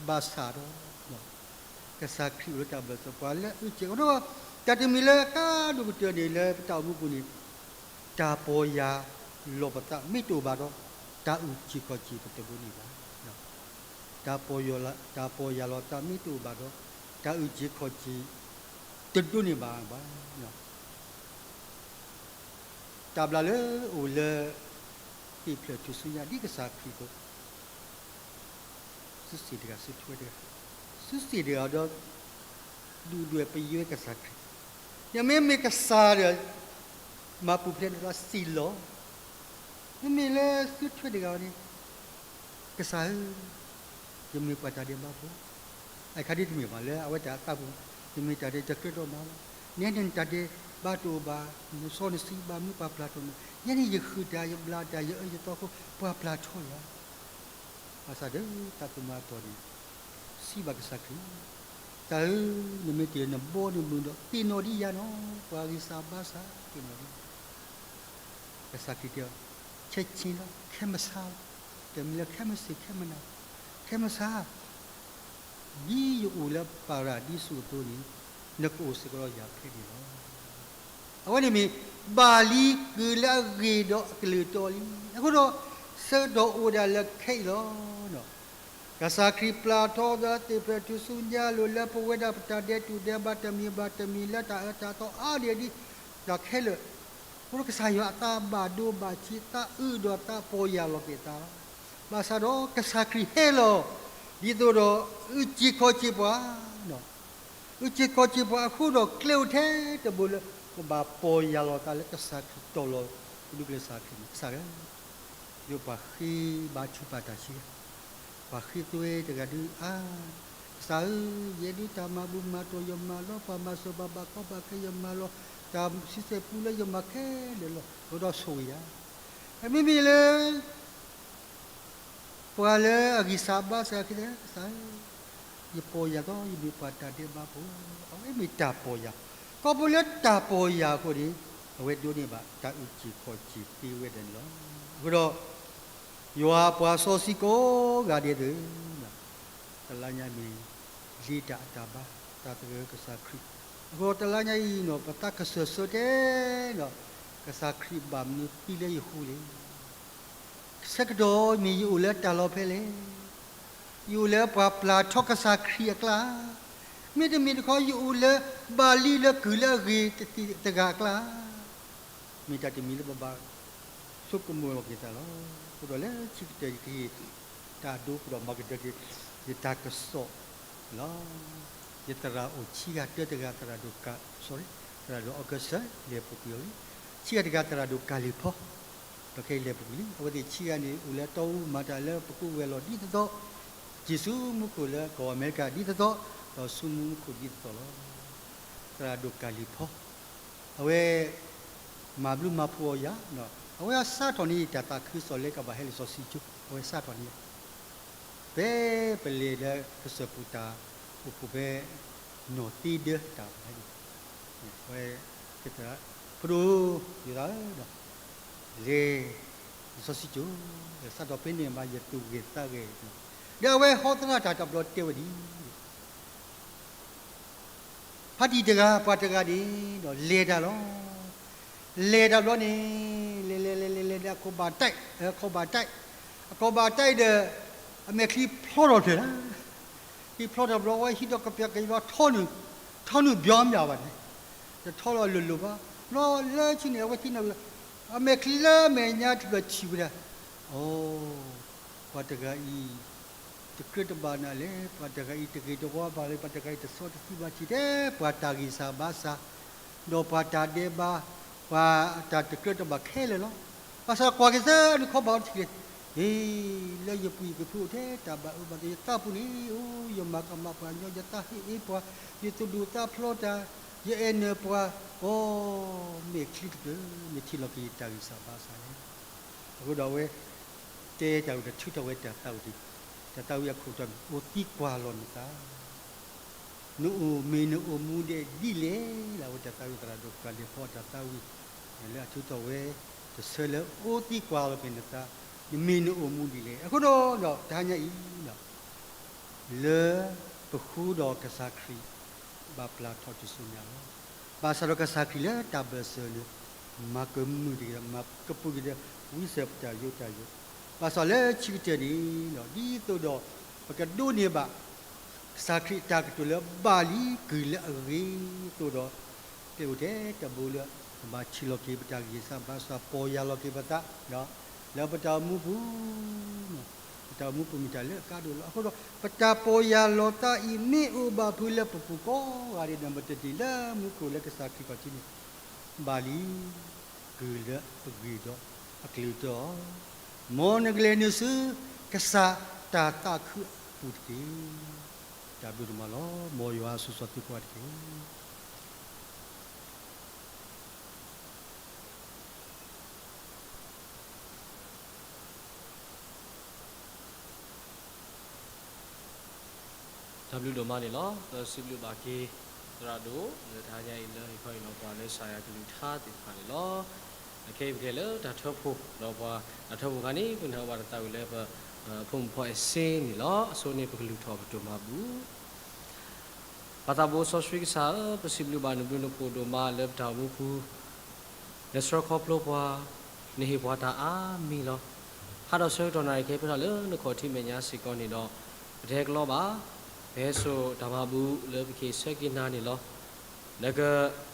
ဘၣ်ဆၣ်ဒီး ကစၢ်ခရံာ်အိၣ်လၢတၢ်ဘျၢစီၤပှၤလၢအုၣ်က့ၤအီၤ, တၢ်တမံၤလၢအကါဒိၣ်ကတၢၢ်န့ၣ်လၢပတၢ်အိၣ်မူပူၤန့ၣ် တၢ်ပီၢ်ယၢ်လီၤပသးမ့ၢ်တအိၣ်ဘၣ်ဒီး တၢ်အုၣ်က့ၤခီၣ်က့ၤပတဒိးန့ၢ်ဘၣ်. တၢ်ပီၢ်ယၢ်လီၤသးမ့ၢ်တအိၣ်ဘၣ်ဒီး တၢ်အုၣ်က့ၤခီၣ်က့ၤ တဒိးန့ၢ်ဘၣ်ဘၣ်. တၢ်ဘျၢလၢအိၣ်လၢ သ့ၣ်ဖျၢၣ်ထူၣ်စုညါဒ်ကစၢ်ခရံာ်အသိး, စုစ့ၣ်တဂၤ စုထွဲတဂၤ, စုစ့ၣ်တဂၤဒီး ဒုၣ်ဒွဲၣ်ပယွဲကစၢ်ခရံာ်, နမ့မ့ၢ်ကစၢ်ဒီး မၤပူၤဖျဲးနသးစ့ၣ်လီၤ. မ့မ့ၢ်လၢစုထွဲတဂၤန့ၣ် ကစၢ်ဧၢ, ယမ့ၢ်ပှၤတၢ်ဒဲးဘးဖိ, အခါဒ်တမ့ၢ်ဘၣ်လၢအဝဲတၢ်အသးပူၤ, ယမ့ၢ်တၢ်ဒဲးတကြၢးဒီးမၤလီၤ. နဲန့ၣ်နတၢ်ဒဲးဘးတအိၣ်ဘၣ်, နစီနဆှံဘၣ်မနုၤပှၤပျၢ်ထီၣ်နၤ, ယဲန့ၣ်ယဃုာ်တၢ်ယဘျးတၢ်ယအၢယသီအဃိ ပှၤပျၢ်ထီၣ်ယၤ. ဘၣ်ဆၣ်ဒီးသးသမူအတီၢ်န့ၣ် စံးဘၣ်ကစၢ်ခရံာ်, ကစၢ်ဧၢ, နမ့ၢ်တ့ၢ်နဘီနမုၢ်ဒီး သ့ၣ်နီၣ်ဒံးယၤနီၤ, ပှၤဂံၢ်စၢ်ဘါစၢ်သ့ၣ်နီၣ်ဒံး ကစၢ်ခရံာ်တဲအီၤ, ခဲဆ့လီၤ, ခဲမုၢ်ဆါလီၤ, တမ့ၢ်လၢခဲမုၢ်ဆ့ၣ်ခဲမုၢ်နၤ, ခဲမုၢ်ဆါ, ဒ်ယအိၣ်လၢပၤရဒံစူၤအသိးန့ၣ် နကအိၣ်စ့ၢ်ကီးဒီးယၤဖဲန့ၣ်လီၤ. အဝဲန့ၣ်မ့ၢ် ဘၣ်လံကုၢ်လၢအဂ့ၤဒီးအကလုၢ်တီလံ. အဃိဒီး ဆၢကတီၢ်အိၣ်ဒၣ်လၢခဲအံၤလီၤ. ကစၢ်ခရံာ်ပျၢ်ထီသးသ့ၣ်ဖျၢၣ်ထူၣ်စုညါလိာ်လၢပဝဲဒၣ်ပတၢ်ဒဲးတူၢ်ဒဲးဘးတမံၤဘၣ်တမံၤ လၢတၢ်အၢတၢ်သီအါဒံးဒံး တၢ်ခဲလၢာ်, အဃိဒီးကစၢ်ယွၤအသးဘၣ်ဒိဘၣ်ထံး သးအုးဒီးသးပီၢ်ယၢ်လီၤက့ၤသးလီၤ. ဘၣ်ဆၣ်ဒီးကစၢ်ခရံာ်ဟဲလီၤ ဒ်သိးဒီး အုၣ်က့ၤခီၣ်က့ၤပှၤ အုၣ်က့ၤခီၣ်က့ၤပှၤအဃိဒီး ကျဲအိၣ်ထဲတဘိလၢ ပဘၣ်ပီၢ်ယၢ်လီၤသးလၢကစၢ်ခရံာ်တီၢ်လီၤ ပဒူၣ်ကစၢ်ခရံာ်န့ၣ် ကစၢ်ဧၢ, ယပှၤဃ့ဘါထုကဖၣ်တၢ်ဆံး, ပှၤဃ့သွဲတဂၤဒုးအါ, ကစၢ်ဧၢ, ယဲဒုးတၢ်မၤဘူၣ်မၤတီၢ်ယမၤလီၤ ပှၤမၤစၢၤဘၣ်ဘၣ်ကီဘၣ်ခဲယမၤလီၤ, တၢ်ဆံဆဲၣ်ပူလၢယမၤခဲလၢာ်လီၤ အဃိဒီးဆိၣ်ဂ့ၤယၤ, မ့မ့ၢ်လၢ ပှၤလၢအဂံၢ်စၢ်ဘါစၢ်ခဲလၢာ် ကစၢ်ဧၢ, ယပီၢ်ယၢ်သီ ယမ့ၢ်ပှၤတၢ်ဒဲးဘးဖိ, အဝဲမ့ၢ်တၢ်ပီၢ်ယၢ်, ခီဖျိလၢတၢ်ပီၢ်ယၢ်အဃိန့ၣ် အဝဲဒိးန့ၢ်ဘၣ်တၢ်အုၣ်က့ၤခီၣ်က့ၤသ့ဝဲဒၣ်န့ၣ်လီၤ. အဃိဒီး ယွၤအပှၤစီဆှံကိးဂၤဒဲးသ့ၣ်ဧၢ, တလါညါမ့ၢ် လ့တၢ်အတၢ်ဘါ တၢ်သဂၢၢ်ကစၢ်ခရံာ်, အဃိတလါညါအံၤနီၤ ပသးကစၢၢ်ဆၢတဲဒီး ကစၢ်ခရံာ်ဘၣ်မနုၤသံလၢယဃိလဲၣ် ဆၢကတီၢ်မ့ၢ်ယအိၣ်လၢတၢ်လီၢ်ဖဲလဲၣ်, ယအိၣ်လၢပှၤပျၢ်ထီကစၢ်ခရံာ်အကျါ, မ့တမ့ၢ်တခီ ယအိၣ်လၢဘၣ်လံလၢကုၢ်လၢအဂ့ၤတဂၤအကျါ, မ့ၢ်တၢ်တမံၤလၢပဘၣ်ဆိကမိၣ်လီၤက့ၤသးလီၤ. အဃိဒီးလၢခံကတၢၢ်ယကဟ့ၣ်တၢ်ဒိကဒီးမၤကဒၢက့ၤ ယတၢ်ကစီၣ်လီၤ. ယသရၣ်အိၣ်ခံဂၤ တၢတဂၤသရၣ်ဒိၣ်ကၤ, sorry, သရၣ်ဒိၣ်အီကူးစၢ် လဲၤပူၤကွံာ်အီၤလံ. ခံဂၤတဂၤသရၣ်ဒိၣ်ကၤလံၤဖီ, ဒီးခဲအံၤလဲၤပူၤကွံာ်လံ. အဝဲသ့ၣ်ခံဂၤန့ၣ် အိၣ်လၢတီအူမၤတၢ်လၢပကအိၣ်ဝဲၤလီၢ်ဒ်သိးသိး, က့ၤဆူမူခိၣ်လၢကီၢ်အမဲရကၤဒ်သိးသိး, ဒီးဆူမူခိၣ်ဒ်သိးသိးလီၤ. သရၣ်ဒိၣ်ကၤလံၤဖီ အဝဲ မၤဘျုးမၤဖှိၣ်အီၤယၤ, အဝဲအစးထီၣ်န့ၢ်တၢ်သးခုကစီၣ်လၢကဘၣ်ဟဲလၢစီဆှံကၠိ, အဝဲစးထီၣ်န့ၢ်ယၤ ဖဲပလဲၤလၢကစၢၢ်ပူၤတၢ်အိၣ်ဖှိၣ်ဖဲ နီၢ်သ့ဒၢတၢ်ဘၣ်န့ၣ်, အဝဲ ဖိဒိၣ် ယသးဧၢ, လဲၤ လၢစီဆှံကၠိ, စးထီၣ်ဖဲန့ၣ်မး ယသူၣ်ဂဲၤသးဂဲၤ, ဒီးအဝဲဟီသရၣ်တၢ်တဘျီတဲဝဲဒ် ဖါတံၢ်တဂၤ ပှၤတဂၤန့ၣ်ဒီး လဲၤတၢ်လီၤ. လဲၤတၢ်ဘျီန့ၣ် လဲၤလဲၤလဲၤလဲၤလဲၤန့ၣ် အခိၣ်ဘၣ်တၢ်, အခိၣ်ဘၣ်တၢ်, အခိၣ်ဘၣ်တၢ်ဒီး အမဲာ်ချံဖျီထီၣ်ဖျၢၣ်လီၤ. ချံဖျီထီၣ်ဘျီ အဝဲဟံးဒီးကပျၢ်ကယီ ထီနုာ်, ထီနုာ်ဘျီမးဘၣ်န့ၣ်, တထီလီၤလိၤလိၤဘၣ်. ဘျီလၢခံန့ၣ် အဝဲသ့ၣ်နီၣ်ဂံၢ်လီၤ, အမဲာ်ချံလၢအမဲာ်ညါတဖျၢၣ်ထံၣ်ဝဲဒၣ်, အိ, ပှၤတဂၤအံၤ တကြၢးတဘၣ်နၤလဲၣ်, ပှၤတဂၤအံၤတဂ့ၤတဝါဘၣ်လၢၤ, ပှၤတဂၤအံၤတစီတဆှံဘၣ် ထံၣ်ထဲပှၤတၢ်ဂံၢ်စၢ်ဘါစၢ်, ဒီးပှၤတၢ်ဒဲးဘး, ပှၤတၢ်တကြၢးတဘၣ်ခဲလၢာ်လီၤ. ဘၣ်ဆၣ်ကွၢ်က့ၤသၢနခီဘၣ်အီၤတထံၣ်လဲၣ်, အ့, လၢယပှၤယကဖုအိၣ်ထဲတၢ်ဘၣ်အၢဘၣ်သီ, ယသးပူၤန့ၣ်, အိ, ယမၤကမၣ်ပှၤကညီ, ယသးဟ့ၣ်အ့ပှၤ, ယသူၣ်ဒူသးဖျီတၢ်, ယအဲၣ်နၢၤပှၤ, အိ, မဲာ်ချံတဖျၢၣ် နထံၣ်လီၤက့ၤယတၢ်ဂံၢ်စၢ်ဘါစၢ်လဲၣ်. အဃိဒီးအဝဲ တဲတၢ်ဝံၤဒီးထုးထီၣ်ဝဲတၢ်သးဝံၣ်တဘ့ၣ်, တၢ်သးဝံၣ်အခိၣ်တီမ့ၢ် အိၣ်သံကွၢ်လီၤနသး, နအိၣ်မ့ၢ်နအိၣ်မူဒဲးဒ်လဲၣ်လၢ အဝဲတၢ်သးဝံၣ်သရၣ်ဒိၣ်ကၢ်လဲၤဖီအတၢ်သးဝံၣ်, လၢအထုးထီၣ်ဝဲ တဆၢလၢအိၣ်သံကွၢ်လီၤက့ၤနသး, နမ့ၢ်နအိၣ်မူဒ်လဲၣ်. အဃိဒီး တဟါညါအံၤ လၢပဃုဒီးကစၢ်ခရံာ် ဘၣ်ပျၢ်ထီၣ်တစိၤညါလီၤ. ဘၣ်ဆၣ်ဒီးကစၢ်ခရံာ်လၢတၢ်ဘၢၣ်စၢၤန့ၣ် မၤကမုာ်တဂ့ၤ, မၤကပူၤက့ၤဒီး ဝံစၢၤပတၢ်ယိးတၢ်ယိး, ဘၣ်ဆၣ်လၢခံကတၢၢ်န့ၣ် ဒ်သိးဒီး ပကဒိးန့ၢ်ဘၣ် ကစၢ်ခရံာ်အတၢ်ကတိၤလၢဘၣ်လံ ကုၢ်လၢအဂ့ၤအသိးဒီး ပအိၣ်ထဲတဘိလၢ ပဘၣ်ထံၣ်လီၤက့ၤပတၢ်ဂံၢ်စၢ်ဘါစၢ် ပီၢ်ယၢ်လီၤက့ၤပသး, လၢပတၢ်အိၣ်မူပူၤ, ပတၢ်အိၣ်မူပူၤမ့ၢ်တၢ်လၢအကါဒိၣ်လီၤ. အဃိဒီး ပတၢ်ပီၢ်ယၢ်လီၤသးအံၤ မ့ၢ်အိၣ်ဘၣ်ဖုးလၢပပူၤကိးဂၤဒဲးဒီး ပတထံၣ်လၢမူခိၣ်လၢကစၢ်ခရံာ်ခီၣ်ထံးန့ၣ် ဘၣ်လံ ကုၢ်လၢအဂ့ၤဒီးအကလုၢ်တီ, မ်နကလဲၤနုာ်ဆူ ကစၢ်တၢ်သးခုအပူၤတက့ၢ်. တၢ်ဘျုးဒိၣ်မးလီၤ. မ်ယွၤဆိၣ်ဂ့ၤသုကိးဂၤတက့ၢ်. တၢ်ဘျုးဒိၣ်မးန့ၣ်လီၤ. ပစံးဘျုးဘၣ်က့ၤ သရၣ်ဒိၣ် လၢတဟါညါအံၤလၢဟ့ၣ်ခီဟ့ၣ်နီၤပှၤလၢကစၢ်ယွၤကလုၢ်ကထါသ့ၣ်တဖၣ်န့ၣ်လီၤ. ခဲအံၤပကလဲၤလၢတၢ်ထၢဖှိၣ်ဒီးပှၤ, တၢ်ထၢဖှိၣ်အခါန့ၣ် ပကနၢ်ဟူဘၣ်တၢ်သးဝံၣ်လၢပ, ဖိမုၣ်ဖိအဲၣ်စ့န့ၣ်လီၤ. အဆိန့ၣ်ပကလုၢ်ထီၣ်ပဒိၣ်မးပူၤ ပၢ်သးဘိစီဆှံကစၢ်ဧၢ, ပစံးဘျုးဘၣ်နဘျုးနဖှိၣ်ဒိၣ်မးလၢပတၢ်အိၣ်မူပူၤ, နဆှၢခီဖျိပှၤ, နဟ့ၣ်ပှၤတၢ်အါမံၤလီၤ. ဟါဒီးဆၢကတီၢ်နၣ်ရံၣ်ခဲအံၤ ဖဲထီၣ်လၢနခီၣ်ထံးမဲာ်ညါစ့ၢ်ကီးန့ၣ်ဒီး, ပတဟဲကလီဘၣ်, ပဟဲစိာ်တၢ်မၤဘူၣ်လၢပကဟ့ၣ်ဆၢက့ၤနၤန့ၣ်လီၤ. နက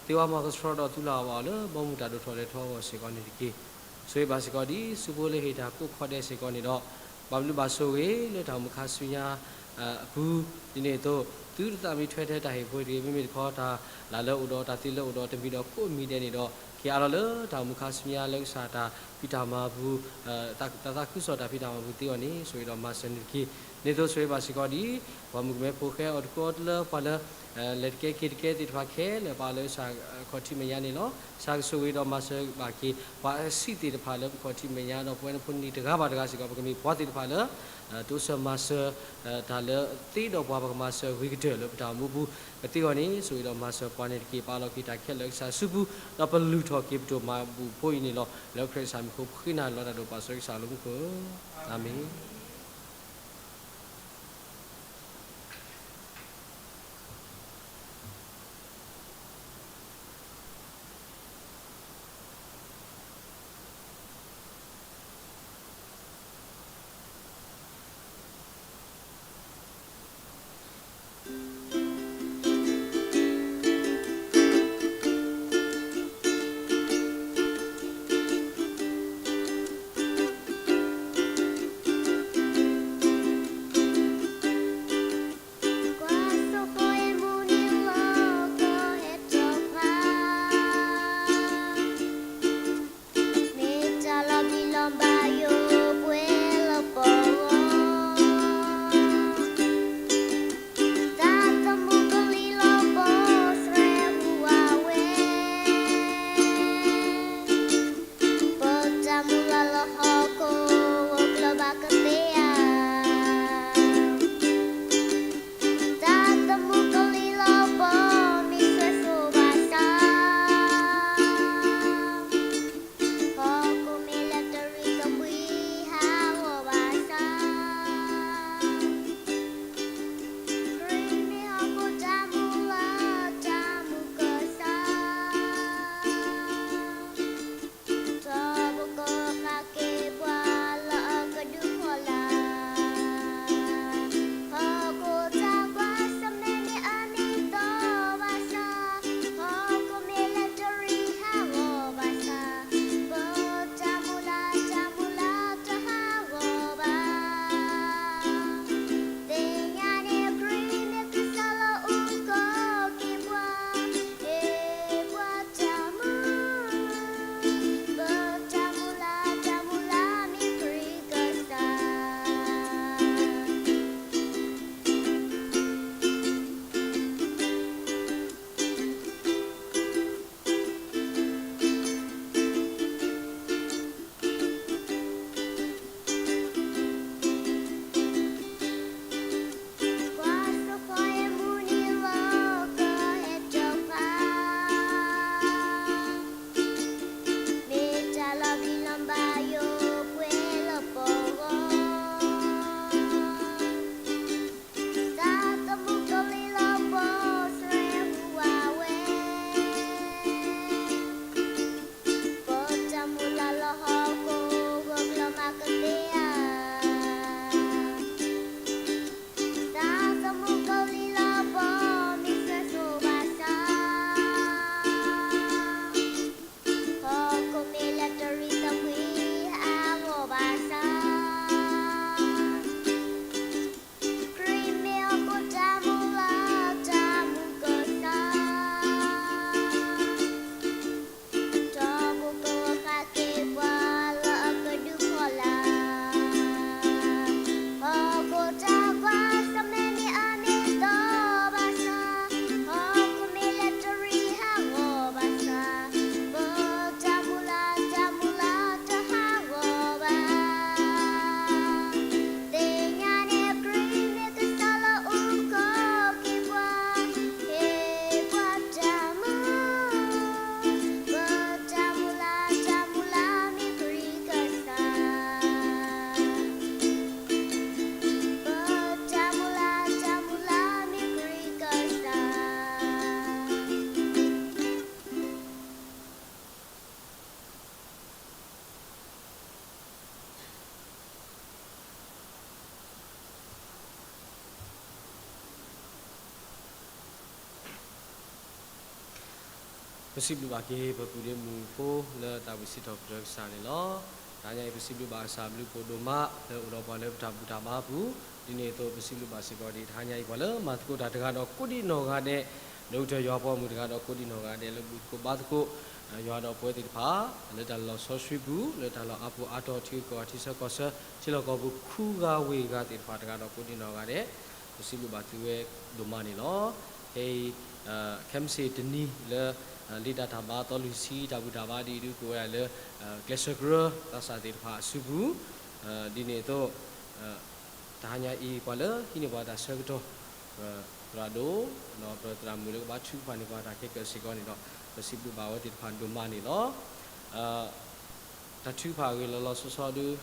သ့ဝါမၤကဆှီဒီးသူၣ်လၢ်ဘၣ်အီၤလၢ ဘီမုၢ်တၢ်ဒိၣ်ထီၣ်လဲၤထီအဂီၢ်စ့ၢ်ကီးန့ၣ်တက့ၢ်. ဆိၣ်ဂ့ၤဘၣ်စ့ၢ်ကီးဒ်ဆူဖိလၢဟ့ၣ်တၢ်ကိးခီဒဲးစ့ၢ်ကီးန့ၣ်ဒီး, ဘၣ်ဘျုးဘၣ်ဆိၣ်ဂ့ၤလၢတၢ်အိၣ်မူခါဆူညါအပူၤ, ဒ်န့ၣ်အသိး, သုတသးမံထွဲထဲတၢ်ဟ့ၣ်ဖိတဂ့ၤ, မ့မ့ၢ်တခီတၢ်လၢ်လၢအအိၣ်ဒီးတၢ်သ့လၢအအိၣ်ဒီးတမံၤဒီးကိးမံၤဒဲးန့ၣ်ဒီး, က့ၤအါထီၣ်လၢတၢ်အိၣ်မူခါဆူညါလၢကစၢ်တၢ်ဖံးတၢ်မၤပူၤ, တၢ်သးခုကစီၣ်တၢ်ဖံးတၢ်မၤပူၤသ့အဂီၢ်န့ၣ် ဆိၣ်ဂ့ၤဒီးမၤစၢၤန့ၣ်တက့ၢ်. ဒ်န့ၣ်အသိးဆိၣ်ဂ့ၤဘၣ်စ့ၢ်ကီးဒ် ပှၤမုၣ်ကမဲဖိဃဲအီၤတခီလၢပှၤလၢ လဲၤတကဲက့ၤတကဲသ့ၣ်တဖၣ်ခဲလၢာ်ပာ်လၢကစၢ်ခီၣ်ထံးမဲာ်ညါန့ၣ်လီၤ. ကစၢ်ကဆိၣ်ဂ့ၤဒီးမၤစၢၤဘၣ်က့ၤ ပှၤအဆံးသ့ၣ်တဖၣ်လၢပခီၣ်ထံးမဲာ်ညါဒီး ပဝဲနဖိနလံၤတဂၤဘၣ်တဂၤစ့ၢ်ကီး ပကမ့ၢ်ပှၤသ့ၣ်တဖၣ်လၢ တိစၢၤမၤစၢၤ တၢ်လၢသ့ဒီးပှၤ ပကမၤစၢၤဂ့ၤကတၢၢ်လၢပတၢ်အိၣ်မူပူၤ, ပသ့အဂီၢ်န့ၣ် ဆိၣ်ဂ့ၤဒီးမၤစၢၤပှၤန့ၣ်တက့ၢ်. ပာ်လီၤက့ၤတၢ်ခဲလၢာ်လၢကစၢ်စုပူၤ, ဒီးပလုၢ်ထီၣ်က့ၤပဒိၣ်မးပူၤဖိအံၤန့ၣ်လီၤ. လၢခရံာ်ကစၢ်မံၤအဃိ ပဃ့နၤလီၤတၢ်ဒိၣ်ပာ်စၢၤကစၢ်လၢမူခိၣ်ဧၢ, အၤမ့ၣ်. ပစံးဘျုးဘၣ်က့ၤ ပပုၢ်ဒ့မုၣ်ဖိလၢတၢ်ဝံစံးထီၣ်ပတြၢၤကစၢ်န့ၣ်လီၤ. တဟါညါအံၤ ပစံးဘျုးဘၣ်ကစၢ်အဘျုးအဖှိၣ်ဒိၣ်မး လၢအိၣ်ဒီးပှၤလၢပတၢ်ဘူၣ်တၢ်ဘါအပူၤ, ဒ်န့ၣ်အသိး ပစံးဘျုးဘၣ်စ့ၢ်ကီးဒ်တဟါညါအံၤ ပှၤလၢမၤသကိးတၢ်တဂၤဒီးကိးဒံးနီၢ်ဂၤဒဲး, ဒီးကတၢၢ်ယွၤပှၤဂီၢ်မုၢ်တဂၤဒီးကိးဒံးနီၢ်ဂၤဒဲး လၢဘူၣ်သကိးဘါသကိး ယွၤဒီးပဝဲသ့ၣ်တဖၣ် လၢတၢ်လီၤဆီဆှံပူၤ လၢတၢ်လီၢ်အါပူၤအါတီၤ ထံကီၢ်ထံဆၢကီၢ်ဆၢ ထံလီၢ်ကီၢ်ပူၤ ခူဂၤဝ့ၢ်ဂၤသ့ၣ်တဖၣ်တဂၤဒီးကိးဒံးနီၢ်ဂၤဒဲး ပစံးဘျုးဘၣ်သုဝဲဒိၣ်မးန့ၣ်လီၤ. ခဲအံၤ ခဲမုၢ်ဆ့ၣ်တနံၤလၢ လံာ်တၢ်တၢ်ဘါသီလွံၢ်ဆံ တၢ်ဘူၣ်တၢ်ဘါဒ်အံၤဒုး ကအိၣ်ဝဲဒၣ်လၢ ကျဲးစၢးကရၢ သးစၢ်သ့ၣ်တဖၣ်အစုပူၤ, ဒ်န့ၣ်အသိး တဟါညါအံၤ ပှၤလၢဟံးန့ၢ်ပှၤတၢ်ဆၢကတီၢ် ပသရၣ်ဒိၣ် ဒီးပသရၣ်မုၣ်လၢကဘါထုကဖၣ်န့ၢ်ပှၤတၢ်ခဲကၢၣ်စ့ၢ်ကီးန့ၣ်ဒီး ပစံးဘျုးဘၣ်ဝဲသ့ၣ်တဖၣ်ဒိၣ်မးန့ၣ်လီၤ. တၢ်ထုကဖၣ်အဂ့ၢ်လီၤလီၤဆီဆီဒုး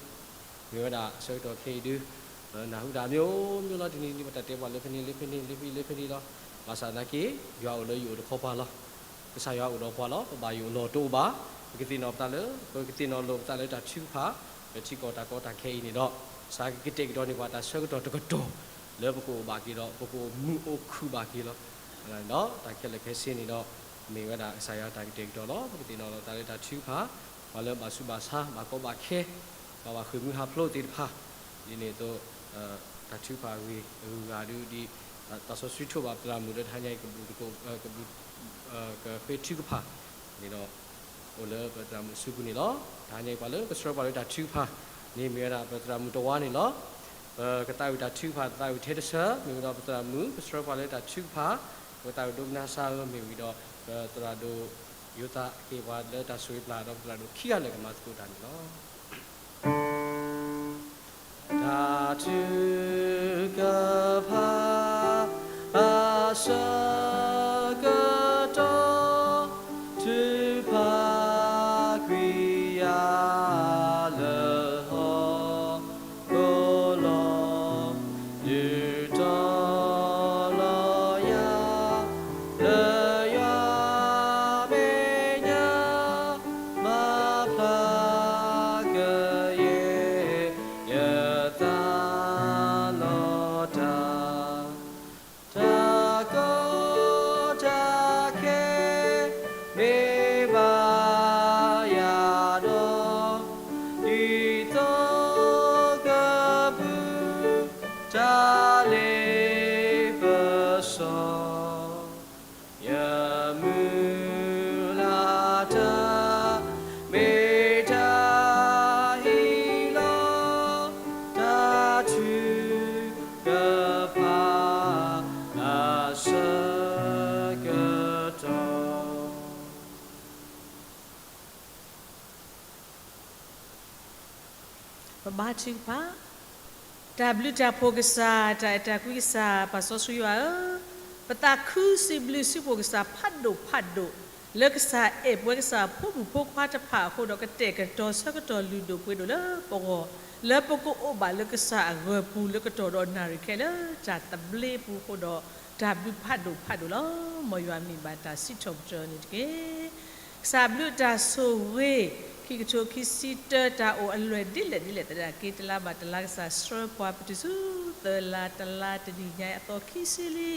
မ့ၢ်ဝဲဒၣ်ဆၢကတီၢ်ခဲအံၤဒုး ပနၢ်ဟူတၢ်မ့ၢ်အိၣ်မ့ၢ်လီၤ တနံၤနံၤ ပတၢ်တဲပှၤလၢဖဲန့ၣ်လၢဖဲန့ၣ် လၢဖဲလၢဖဲန့ၣ်လီၤ. ဘၣ်ဆၣ်သနာ်က့ ယွၤအိၣ်လၢယအိၣ်တခီပၤလီၤ. ကစၢ်ယွၤအိၣ်ဒီးပှၤလီၤ. ပဘၣ်ယိၣ်အလီၢ်တအိၣ်ဘၣ်. ပကသ့ၣ်နီၣ်ပသးလၢ ပကသ့ၣ်နီၣ်လိာ်ပသးလၢတၢ်ထုကဖၣ် လၢထံကီၢ်တၢ်ကီတၢ်ခဲအံၤန့ၣ်ဒီး ကစၢ်ကကတဲာ်ကတီၤန့ၢ်ပှၤတၢ်ဆၢကတီၢ်တကတီၢ် လၢပကအိၣ်ဘၣ်က့ၤဒီး ပကအိၣ်မုာ်အိၣ်ခုၣ်ဘၣ်က့ၤလီၤ. ဒီးတၢ်ခဲလၢာ်ခဲဆ့န့ၣ်ဒီး မ့ၢ်ဝဲဒၣ်ကစၢ်ယွၤတၢ်ကတဲာ်ကတီၤလီၤ. ပကသ့ၣ်နီၣ်လိာ်ပသးလၢတၢ်ထုကဖၣ် ပှၤလၢဘၣ်ဆူးဘၣ်ဆါ ဘၣ်ကီဘၣ်ခဲ ပှၤဘၣ်ဃ့ၢ်မှံဟးဖျိးသ့ၣ်တဖၣ် ဒ်န့ၣ်အသိး တၢ်ထုကဖၣ်အဂ့ၢ်အဂုၤအဂၤဒုးဒ် သးစီဆှံထိးဘၣ်ပသရၣ်မုၣ်လၢတဟါညါအံၤ ကဘူၣ်သကိး ကဘူၣ် ကဃ့ထုကဖၣ်န့ၣ်ဒီး အိၣ်လၢပသရၣ်မုၣ်အစုပူၤန့ၣ်လီၤ. တဟါညါအံၤ ပှၤလၢကဆှၢပှၤလၢတၢ်ထုကဖၣ်န့ၣ် မ့ၢ်ဝဲဒၣ်ပသရၣ်မုၣ်တဝါန့ၣ်လီၤ. ပကသးဝံၣ်တၢ်ထုကဖၣ် သးဝံၣ်ထဲတဆၢ မ့ၢ်ဝံၤဒီးပသရၣ်မုၣ် ကဆှၢပှၤလၢတၢ်ထုကဖၣ် ပကသးဝံၣ်ဒိကနၣ်စၢ်ဧၢ မ့ၢ်ဝံၤဒီး ပသရၣ်ဒိၣ်ယိၤသး ကဟ့ၣ်ပှၤလၢတၢ်ဆိၣ်ဂ့ၤပျၢ် ဒီးပသရၣ်ဒိၣ်ခံဂၤလၢာ်ကမၤသကိးတၢ်န့ၣ်လီၤ. တၢ်ထုကဖၣ်အဆၢကတီၢ် ထုကဖၣ်ကွံာ်ယၤလၢဟီၣ်ခိၣ်လီၤ. ဒုးတီၤလီၤယၤ လၢယွၤမဲာ်ညါ မၤဖျါကယဲၢ်ယသးလီၤတၢ် တၢ်ကီတၢ်ခဲ မ့ၢ်ဘၣ်ယၤဒီး ဒ်သိးကပုၢ် တၢ်လ့ပစီ ယမုၢ်လၢ်တၢ် မ့ၢ်တၢ်ဟံးလီၤ တၢ်ထုကဖၣ်အဆၢကတီၢ် ပဘါထုကဖၣ်. တၢ်ဘျုးတၢ်ဖှိၣ်ကစၢ်, တၢ်အဲၣ်တၢ်ကွံကစၢ်, ပၢ်စီဆှံယွၤဧၢ, ပသးခုစံးဘျုးစံးဖှိၣ်ကစၢ်ဖးဒိၣ်ဖးဒိၣ်, လၢကစၢ်အဲၣ်ပဝဲကစၢ်ဖိမုၣ်ဖိခွါတဖၣ်အဃိဒီး ကတဲာ်ကတီၤဆၢကတီၢ်လုၢ်ဒိၣ်ပှ့ၤဒိၣ်လၢပဂီၢ်, လၢပကအိၣ်ဘၣ်လၢကစၢ်အဂၢၤပူၤ လၢကတီၢ်ဒီးနၣ်ရံၣ်ခဲလၢာ် တၢ်သဘျ့ပူၤအဃိဒီး တၢ်ဘျုးဖးဒိၣ်ဖးဒိၣ်လီၤ. မ်ယွၤမံၤဘၣ်တၢ်စံးထီၣ်ပတြၢၤန့ၣ်တက့ၢ်. ကစၢ်ဘျုးတၢ်ဆိၣ်ဂ့ၤ ခံကထိခံဆံတၢ တၢ်အိၣ်အလွဲၢ်ဒ်လဲၣ်ဒ်လဲၣ်သနာ်က့ တလါဘၣ်တလါ ကစၢ်ဆှၢပှၤပတုၤဆူ သၢလါတလါ တနံၤညါအံၤအသီခံဆံလံ.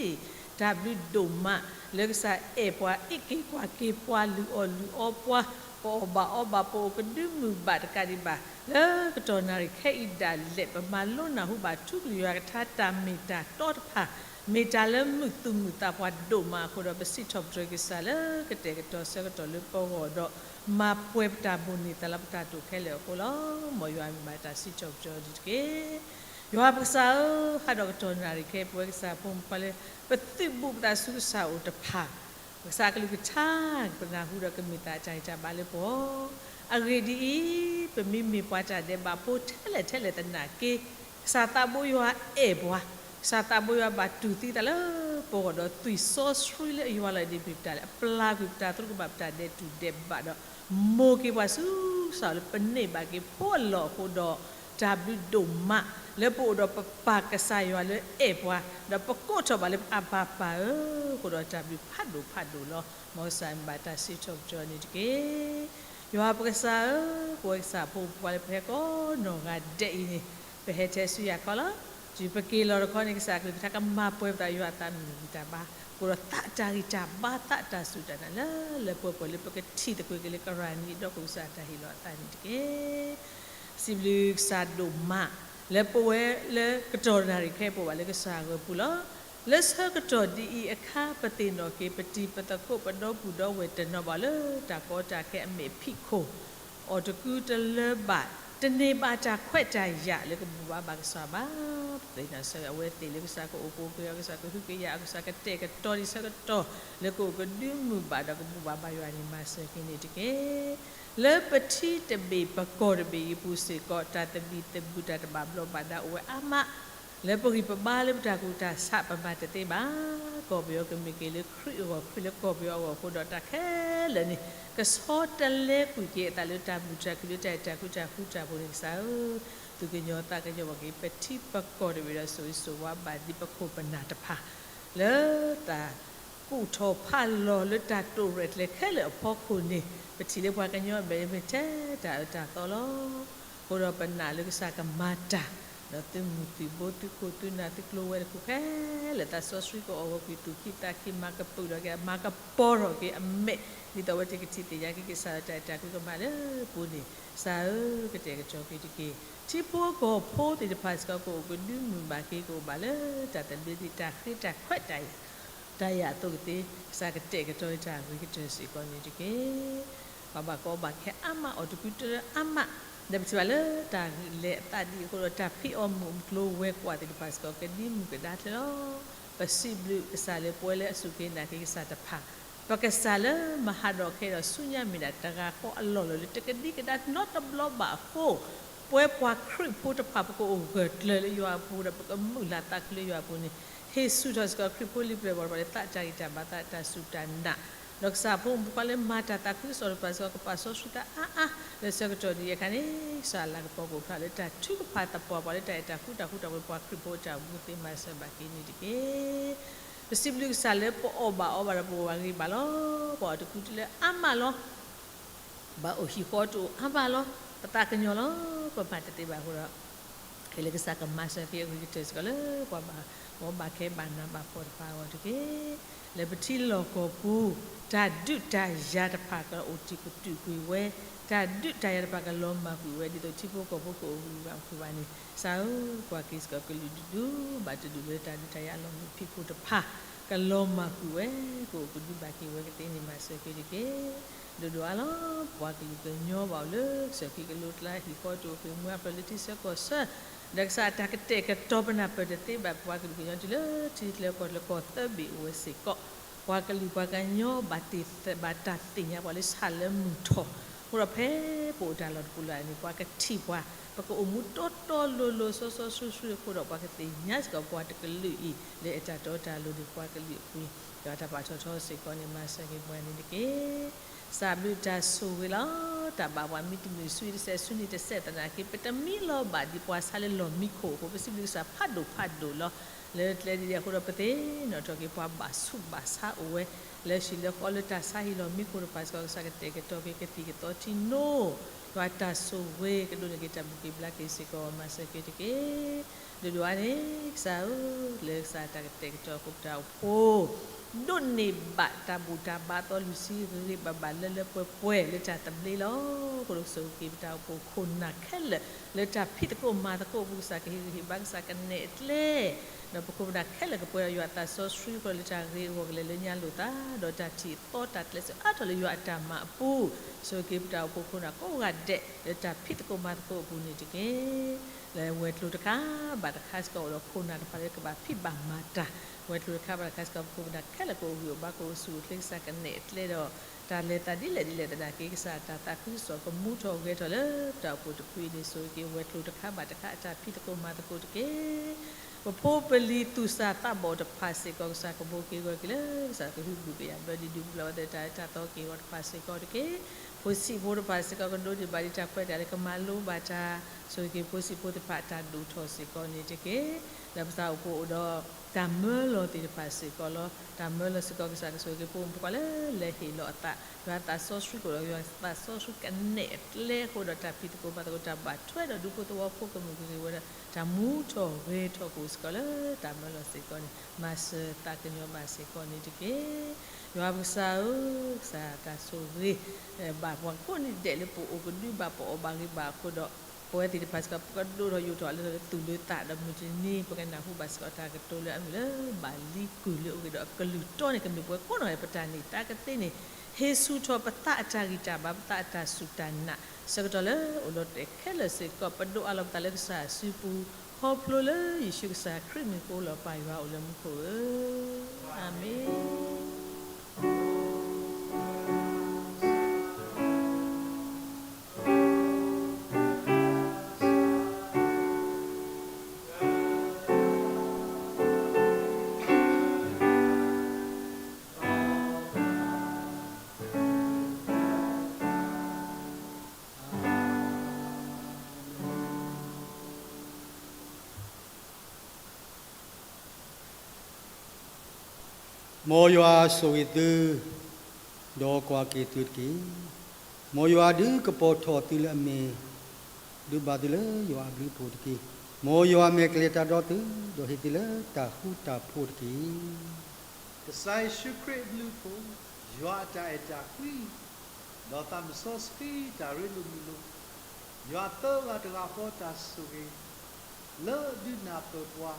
တၢ်ဘျုးဒိၣ်မး လၢကစၢ်အဲၣ်ပှၤ အ့ၣ်က့ၤကွၢ်က့ၤပှၤ လုၢ်အီၣ်လုၢ်အီပှၤ ပအီၣ်ဘၣ်အီဘၣ် ပအိၣ်ကဒုမုၢ်ဘၣ်တကးဒံးဘၣ် လၢကတီၢ်နၣ်ရံၣ်ခဲအံၤဒၣ်လဲာ် ပမၤလိနၢ်ဟူဘၣ်ထူကလုၢ်ယွၤကထါ တၢ်မ့ၢ်တၢ်တီတဖၣ် မ့ၢ်တၢ်လၢမုာ်သူၣ်မုာ်သးပှၤဒိၣ်မးအဃိဒီး ပစံးထီၣ်ပတြၢၤကစၢ်လၢကတဲာ်ကတီၤဆၢကတီၢ်လၢပဂီၢ်ဒီး မၤပှဲၤပတၢ်ဘိၣ်န့ၢ်သးလၢပတၢ်တိာ်ခဲလၢာ်အဃိလီၤ. မ်ယွၤမံၤဘၣ်တၢ်စံးထီၣ်ပတြၢၤန့ၣ်တက့ၢ်. ယွၤပကစၢ်ဧၢ, ဟးဒီးကတီၢ်နၣ်ရံၣ်ခဲ ပဝဲကစၢ်ဖိမုၣ်ဖိခွါလၢ ပသုးဘူးပသးဆူကစၢ်အအိၣ်တဖၣ် ပကစၢ်ကလုၢ်ကထါ ပနၢ်ဟူဒီးကမ့ၢ်တၢ်အတၢ်ဂံၢ်တၢ်ဘါလၢပဂီၢ်, အဂ့ၢ်ဒ်အံၤ, ပမ့မ့ၢ်ပှၤတၢ်ဒဲးဘးဖိထဲလဲၣ်ထဲလဲၣ်သနာ်က့, ကစၢ်သးဘိယွၤအဲၣ်ပှၤ, ကစၢ်သးဘိယွၤဘၣ်တူၢ်သံသးလၢပဂီၢ်ဒီး သွံၣ်စီဆှံလၢအယွၤလီၤန့ၣ် မ့ၢ်ပတၢ်လၢအပျၢ်ကွံာ် ပတၢ်သရူးကမၣ် ပတၢ်ဒဲးတူၢ်ဒဲးဘးဒီး မိၢ်က့ၤပှၤဆူကစၢ်လၢပန့ၢ်ဘၣ်က့ၤဖိအလီၢ်အဃိဒီး တၢ်ဘျုးဒိၣ်မး လၢပအိၣ်ဒီးပပၢ်ကစၢ်ယွၤလၢအဲၣ်ပှၤ, ဒီးပကိးထီၣ်ဘၣ်လၢအဘၣ်ပၢ်ဧၢ, အဃိဒီးတၢ်ဘျုးဖးဒိၣ်ဖးဒိၣ်လီၤ. မ်ကစၢ်မံၤဘၣ်တၢ်စံးထီၣ်ပတြၢၤန့ၣ်တက့ၢ်. ယွၤပကစၢ်ဧၢ, ပဝဲကစၢ်ဖိမုၣ်ဖိခွါလၢပဟဲကိးနီၢ်ဂၤဒဲးအံၤန့ၣ်, ပဟဲထဲဆူယၤခီလီၤ. တုၤပက့ၤလီၤတခီန့ၣ် ကစၢ်အကလုၢ်ကထါကမၤပှဲၤပသး ယွၤအသးမုၢ်မံၤတၢ်ဘါ အဃိဒီးသးတၢ်ဂံၢ်တၢ်ဘါ သးတၢ်စူၢ်တၢ်နာ်လၢလၢပှဲၤပှဲၤ လၢပကထံၣ်သကွ့ၤက့ၤလၢကရၢနံၤဒီး ကစၢ်တၢ်ဟ့ၣ်လီၤအသးန့ၣ်တက့ၢ်. စံးဘျုးကစၢ်ဒိၣ်မး လၢပဝဲလၢကတီၢ်နၣ်ရံၣ်ခဲအံၤ ပအိၣ်ဘၣ်လၢကစၢ်အဂီၢ်ပူၤလီၤ. လၢဆၢကတီၢ်ဒ်အံၤအခါ ပသ့ၣ်နီၣ်က့ၤ ပတံၤပသကိး ပဒီပုၢ်ဒီဝဲၢ်တနီၤဘၣ် လၢတၢ်ကီတၢ်ခဲအမဲာ်ဖံးခိၣ် အီၣ်တကူတလၢဘၣ်, တန့ၢ်ဘၣ်တၢ်ခွဲးတၢ်ယာ်လၢကဘူၣ်ဘါဘၣ်ကစၢ်ဘၣ်. ပသ့ၣ်နီၣ်ဆၢအဝဲသ့ၣ်လၢကစၢ်ကအိၣ်ကအိၣ်က့ၤအီၤ, ကစၢ်ကဟုကယာ်အီၤ, ကစၢ်ကတဲာ်ကတီၤဒံးဆၢကတီၢ် လၢကအိၣ်ကဒုမုၢ်ဘၣ်ဒီးကဘူၣ်ဘၣ်ဘါယွၤန့ၣ် မၤစၢၤက့ၤန့ၣ်တက့ၢ်. လၢပထံတဘ့ၣ်ပကီၢ်တဘ့ၣ်အံၤပူၤစ့ၢ်ကီး တၢ်သဘံၣ်သဘုၣ်တၢ်တဘၣ်ဘျီးဘၣ်ဒါအိၣ်ဝဲအါမး လၢပဂံၢ်ပဘါလၢပတၢ်ကူၣ်တၢ်ဆးပမၤတသ့ဘၣ်. ကီၢ်ပယီၤကမ့ၢ်က့ၤလၢခရံာ်အဂီၢ် ခရံာ်လၢကီၢ်ပယီၤအဂီၢ်အဃိဒီး တၢ်ခဲလၢာ်န့ၣ် ကဆီတလဲကွံာ်က့ၤအသးလၢတၢ်ဘူၣ်တၢ်ခုၣ်လၢတၢ်အဲၣ်တၢ်ကွံတၢ်ဃူတၢ်ဖိးန့ၣ် ကစၢ်ဧၢ, သူၣ်ကညီၤသးကညီၤဘၣ်က့ၤ ပထံပကီၢ်တဘ့ၣ်ဒီး စိာ်ဂံၢ်စိာ်ဝါဘၣ်ဒ်ပခိၣ်ပနၢ်တဖၣ် လၢတၢ် ကူၣ်ထီၣ်ဖးလီၤလၢတၢ်တိာ်ရဲၣ်ကျဲၤခဲလၢာ်အဖီခိၣ်န့ၣ် ပထံၣ်လၢပှၤကညီအမဲာ်မ့ၢ်ထဲတၢ်အၢတၢ်သီလီၤ. အဃိဒီးပနာ်လၢကစၢ်ကမၤတၢ် ဒီးသုးမုၢ်သုးဘိ သုးခိၣ်သုးနၢ် သုးကျိၤဝဲၤတဖုခဲလၢာ် သးစီဆှံကအိၣ်ဂၢၢ်ကွံာ်သူၣ်ခံသးခံ မၤကပုာ်ထီၣ်က့ၤ မၤကပီၤထီၣ်က့ၤအမဲာ် ဒ်သိးအဝဲသ့ၣ်ကထံၣ်သ့ၣ်ညါက့ၤကစၢ်လၢတၢ်အဲၣ်တၢ်ကွံကမၣ်လၢပူၤန့ၣ် ကစၢ်ဧၢ ကတဲာ်ကတီၤက့ၤတက့ၢ်. ထံဖိကီၢ်ဖိသ့ၣ်တဖၣ်စ့ၢ်ကီး ကအိၣ်ကဒုမုၢ်ဘၣ်က့ၤ ကအိၣ်ဘၣ်လၢတၢ်သဘျ့ဒံး တၢ်ဃ့တၢ်ခွဲးတၢ် တၢ်ယာ်အသိးကသ့ ကစၢ်ကတဲာ်ကတီၤလၢတၢ်ဂ့ၤကတၢၢ်စ့ၢ်ကီးန့ၣ်တက့ၢ်. ပှၤဘၣ်ကီဘၣ်ခဲအါမး အီၣ်တကူတလၢအါမး ဒီးပထံၣ်ဘၣ်လၢတၢ်လဲၤအသးဒ်အံၤအဃိဒီး တၢ်ဖံးအီၣ်မုာ်ကျိၤဝဲၤကွာ်သ့ၣ်တဖၣ်စ့ၢ်ကီး ကဒုမုၢ်ကဒါကျဲလီၤ. ပစံးဘျုးကစၢ်လၢပဝဲလၢအစူၢ်က့ၤနာ်က့ၤကစၢ်တဖၣ် ပကစၢ်လၢမၤဟးဒီးခဲဒီးဆူညါမ့ၢ်ဒၣ်တဂၤဃီအလီၢ်လၢ လၢတကဒံကဒါနီတဘျီဘၣ်အဃိ ပဝဲပှၤခရံာ်ဖိတဖၣ် ပကအိၣ်ဂၢၢ်ကျၢၤလၢယွၤအပူၤဒီး ပကမုၢ်လၢ်သးခုလၢယွၤအပူၤန့ၣ် ဟ့ၣ်ဆူၣ်ထီၣ်စ့ၢ်ကီးခရံာ်ဖိလံၤပျဲၢ်ဘီၣ်တဖၣ်လၢသးတၢ်ဂံၢ်တၢ်ဘါ သးတၢ်စူၢ်တၢ်နာ် ဒီးကစၢ်ဖိမုၣ်ဖိခွါလၢမၤတၢ်သးခုကစီၣ်တဖၣ်စ့ၢ်ကီး ကပာ်စီဆှံသးအါအါ လၢဆၢကတီၢ်ဒ်အံၤအခါန့ၣ် ကစၢ်လၤကပီၤကအိၣ်ဖျါလၢတၢ်ထုကဖၣ်သပှၢ်ပှၤလၢတၢ်အဲၣ်တၢ်ဃူတၢ်ဖိးတၢ်ပှၤခရံာ်ဖိအတၢ်အိၣ်မူသ့ မၤစၢၤဘၣ်က့ၤန့ၣ်တက့ၢ်. ပစံးဘျုးကစၢ်လၢပအီၣ်ဘၣ်အီဘၣ်ဒီးပအိၣ်ဘၣ်ဂ့ၤဘၣ်လီၤ. ပှၤအီၣ်တကူတလၢအါမးလီၤ. ဘၣ်အိၣ်ဟံၣ်ဃီတအိၣ်အါမးလီၤ. ပသးကညီၤလီၤ. ပမၤတသ့ဘၣ်အဃိဒီး ခဲလၢာ်ကစၢ်ကမၤစၢၤက့ၤအဂ့ၤကတၢၢ်စ့ၢ်ကီးလၢပှၤဘၣ်ကီဘၣ်ခဲဘၣ်နးဘၣ်ဖှီၣ်တဖၣ်အဂီၢ်တက့ၢ်. လၢပထံလီၢ်ကီၢ်ပူၤ တၢ်ဒုးတၢ်ယၤတဖၣ်ကအိၣ်တံာ်ကတူာ်ကွံာ်ဝဲ, တၢ်ဒုးတၢ်ယၤတဖၣ်ကလီၤမၢ်ကွံာ်ဝဲ ဒ်သိးထံဖိကီၢ်ဖိကအိၣ်ဂံၢ်ဘါမုာ်ဘၣ်န့ၣ် ကစၢ်ဧၢ, ကွၢ်က့ၤစ့ၢ်ကီးကလုာ်ဒူၣ်ဒူၣ်ဘၣ်တဒူၣ်လၢတၢ်ဒုးတၢ်ယၤအလီၢ်မုာ်ဖံးခိၣ်တဖၣ် ကလီၤမၢ်ကွံာ်ဝဲ, ကအိၣ်ကဒုဘၣ်က့ၤဝဲကသ့န့ၣ် မၤစၢၤက့ၤတက့ၢ်. ဒိၣ်ဒိၣ်အါလီၤ. ပှၤကလုာ်ကညီဘၣ်အိၣ်လၢကစၢၢ်ခံကလိကျါ ဟံၣ်ဃီတအိၣ်ဃ့ၢ်မှံဟးဖျိးလၢထံဆၢကီၢ်ဆၢ, ဒီးကစၢ်အတၢ်ကတဲာ်ကတီၤပနၢ်ပၢၢ်တသ့ဘၣ် ပှၤကလုာ်ကညီတုၤလၢထံချၢကီၢ်ချၢကီၢ်သၢဘ့ၣ်အိၣ်ဝဲစ့ၢ်ကီး, ပှၤကလုာ်ပှၤကညီဘၣ်တၢ်သ့ၣ်ညါပှၤလၢဆၣ်လၢမုၢ်ထီၣ်, အဃိဒီးဖဲပအိၣ်တၢ်လီၢ်တပူၤလၢ်န့ၣ် ပှၤကထံၣ်ပှၤ, ပကအိၣ်မူတီတီလိၤလိၤစီစီဆှံဆှံအဃိဒီး ပှၤကသ့ၣ်ညါစ့ၢ်ကီးပှၤတကလုာ်အံၤ လၢအဲၣ်တၢ်တီတၢ်လိၤန့ၣ် ပှၤကလုာ်အပူၤ ဒီးတၢ်ပာ်ထီၣ်ထီစ့ၢ်ကီးန့ၣ် မၤစၢၤက့ၤပှၤန့ၣ်တက့ၢ်. စံးဘျုးတၢ်ဆိၣ်ဂ့ၤလီၤ. တၢ်ဘၣ်ပှၤမံတမုာ် ဆူတစဲးဆူန့ၣ်တစဲးသနာ်က့ ပတမံလီၤဘၣ်ဒ်ပှၤဆါလၢလီၢ်မံခိၣ်အဃိ ပစံးဘျုးကစၢ်ဖးဒိၣ်ဖးဒိၣ်လီၤ. လၢကျဲဒ်န့ၣ်အဃိဒီး ပသ့ၣ်နီၣ်ထီၣ်က့ၤပှၤဘၣ်ဆူးဘၣ်ဆါအိၣ်ဝဲ လၢဟံၣ်လၢဃီလၢတၢ်ဆါဟံၣ်လီၢ်မံခိၣ်တဖၣ်စ့ၢ်ကီး ကစၢ်ကတဲာ်ကတီၤက့ၤကသံၣ်ကသီထံနိ, ယွၤတၢ်ဆိၣ်ဂ့ၤကဒိးန့ၢ်က့ၤတၢ်ဘူၣ်က့ၤဘျါက့ၤစ့ၢ်ကီး မၤစၢၤက့ၤတက့ၢ်. ဒိၣ်ဒိၣ်အါန့ၣ် ကစၢ်ဧၢ, လၢကစၢ်တၢ်ကတဲာ်ကတီၤအဃိ ပတၢ်အိၣ်ဖှိၣ် ဒိးန့ၢ်ဘၣ်တၢ်ဘူၣ်တၢ်ဘါအသီလွံၢ်ဆံဂ့ၤဂ့ၤဘၣ်ဘၣ်လၢလၢပှဲၤပှဲၤ လၢတၢ်သဘျ့လီၤ. အဃိဒီးကစၢ်က့ၤပတၢ်အိၣ်ဖှိၣ်ခိၣ်နၢ်ခဲလၢာ် လၢတၢ်ဖံးသကိးမၤသကိးအပူၤ ကစၢ်ကဟ့ၣ်ဂံၢ်ဟ့ၣ်ဘါ ကစၢ်ကနဲၣ်အကျဲ ဒီးပခိၣ်ပနၢ်ခဲလၢာ်ကပှဲၤဒီးယွၤအသးစီဆှံအဃိ လၢတၢ်ဂ့ၤအဂီၢ်ကလဲာ်လၢညါလိာ်သး ဒီးတၢ်ထံၣ်အသီတၢ်ကျဲးစၢးအါထီၣ်လၢယွၤအတၢ်မၤအပူၤ, ကစၢ်က့ၤပတၢ်အိၣ်ဖှိၣ်ခိၣ်နၢ်ကိးဂၤဒဲး လၢတၢ်ဖံးသကိးမၤသကိးအပူၤန့ၣ်တက့ၢ်. လၢဝဲၤကျိၤတခါဘၣ်တခါစ့ၢ်ကီး အိၣ်ဒီးခိၣ်နၢ်တဖၣ်လၢကဘၣ်ဖံးဘၣ်မၤတၢ်, ဝဲၤကျိၤတခါဘၣ်တခါစ့ၢ်ကီး ပခိၣ်ပနၢ်ခဲလၢာ်ကအိၣ်ဂံၢ်အိၣ်ဘါ ကအိၣ်ဆူၣ်အိၣ်ချ့ ကစၢ်ကနဲၣ်အကျဲဒီး တၢ်လဲၤသးဒ်လဲၣ်ဒ်လဲၣ်သနာ်က့ ကစၢ်တၢ်သးခုကစီၣ်ကမူထီၣ်ဂဲၤထီၣ်လၢပတၢ်အိၣ်ဖှိၣ်တဖုအံၤန့ၣ် ကစၢ်က့ၤဝဲၤကျိၤတခါဘၣ်တခါအတၢ်ဖံးသကိးမၤသကိးတက့ၢ်. ပဖိပလံၤသူၣ်စၢ်သးဘီၣ်တဖၣ်စ့ၢ်ကီး ကစၢ်ကဘိးက့ၤဂီၤက့ၤလၢ ကစၢ်ကဟုဘူးကယာ်ဘျၢဒံးဒုးပျၢ်ဝဲသ့ၣ်တၢ်အၢတၢ်သီက့ၤဂီၤတဖၣ်စ့ၢ်ကီးတက့ၢ်. ဖိဆံးဖိတဖၣ်စ့ၢ်ကီး ကဒိးန့ၢ်ဘၣ်ဒံးတၢ်ခွဲးတၢ်ယာ်လၢကမၤလိဘၣ်တၢ်, ကစၢ်က့ၤဖိဆံးဖိတဖၣ်အတၢ်ဒိၣ်ထီၣ်စ့ၢ်ကီးန့ၣ်တက့ၢ်. ဒီးပသးအိၣ်ဖှိၣ်အိၣ်ဒီးတၢ်မၢလီၤသ့ၣ်တဖၣ်စ့ၢ်ကီးလီၤ. တၢ်မၢလီၤစ့ၢ်ကီး ကစၢ်ကဆိၣ်ဂ့ၤက့ၤ ပဖိမုၣ်ဖိခွါလၢလဲၤဟ့ၣ်လီၤအသး, ယွၤသးစီဆှံကအိၣ်ဒီး ယွၤသးစီဆှံကနဲၣ်အကျဲအဃိဒီး တၢ်ဖံးသကိးမၤသကိး တၢ်ဘၣ်ထွဲဒီးဒူဖိသဝီဖိကမုာ်ကဂ့ၤဝဲဒီး တၢ်မူထီၣ်ဂဲၤထီၣ်ကအိၣ်စ့ၢ်ကီးလၢတၢ်မၢလီၤစ့ၢ်ကီးန့ၣ် မၤစၢၤသးကညီၤဘၣ်စ့ၢ်ကီးန့ၣ်တက့ၢ်. ယွၤပကစၢ်ဧၢ, ကစၢ်တၢ်ဆိၣ်ဂ့ၤ ဘၣ်ပှၤကိးနံၤဒဲးလၢပအိၣ်ကဒုဘၣ် ပအီၣ်ဘၣ်ဂ့ၤဘၣ်အဃိဒီး ပဝဲသ့ၣ်တဖၣ်စ့ၢ်ကီး ပကဒိၣ်ထီၣ်ယိာ်ထီၣ်လၢသုးလၢသးဒီးမုၢ်တနံၤ ပကနၢ်ဟူဘၣ်စ့ၢ်ကီးတၢ်ကတိၤလၢအမ့ၢ်လၢ ဘၣ်လံကုၢ်လၢအဂ့ၤဒီးအကလုၢ်တီန့ၣ် ကမ့ၢ်ပှၤကိးနီၢ်ဂၤဒဲးပတၢ်န့ၢ်သါကသ့န့ၣ် ဟ့ၣ်ဆူၣ်ထီၣ်ပသးအတၢ်ဂံၢ်တၢ်ဘါ ပသးအတၢ်စူၢ်တၢ်နာ် ဆၢကတီၢ်လၢအိၣ်လီၤတဲာ်ခဲလၢာ်စ့ၢ်ကီး ပဒိးအးလီၤပသးလၢကစၢ်အစုပူၤ ခီဖျိလၢယ့ၣ်ၡူးကစၢ်ခရံာ်မံၤဃိလီၤ ပၢ်ယွၤအိၣ်လၢမူခိၣ်ဧၢ, အၤမ့ၣ်. မ်ယွၤဆိၣ်ဂ့ၤသု, ဒီးကွၢ်က့ၤသုတက့ၢ်. မ်ယွၤဒုးကပီၤထီၣ်သုလၢအမ့ၢ်, ဒုးဘၣ်သုလၢယွၤအဘျုးအဖှိၣ်တက့ၢ်. မ်ယွၤမဲာ်ကလဲၤတၢ်ဒီးသု, ဒီးဟ့ၣ်သုလၢတၢ်ဃူတၢ်ဖိးတက့ၢ်. ကစၢ်ယ့ၣ်ၡူးခရံာ်အဘျုးအဖှိၣ်, ယွၤအတၢ်အဲၣ်တၢ်ကွံ, ဒီးသးစီဆှံတၢ်ရ့လိာ်မုာ်လိာ်, ယွၤသၢဂၤတဂၤဃီတၢ်ဆိၣ်ဂ့ၤ, လၢဒုးနၢ်ပၢၢ်ပှၤ,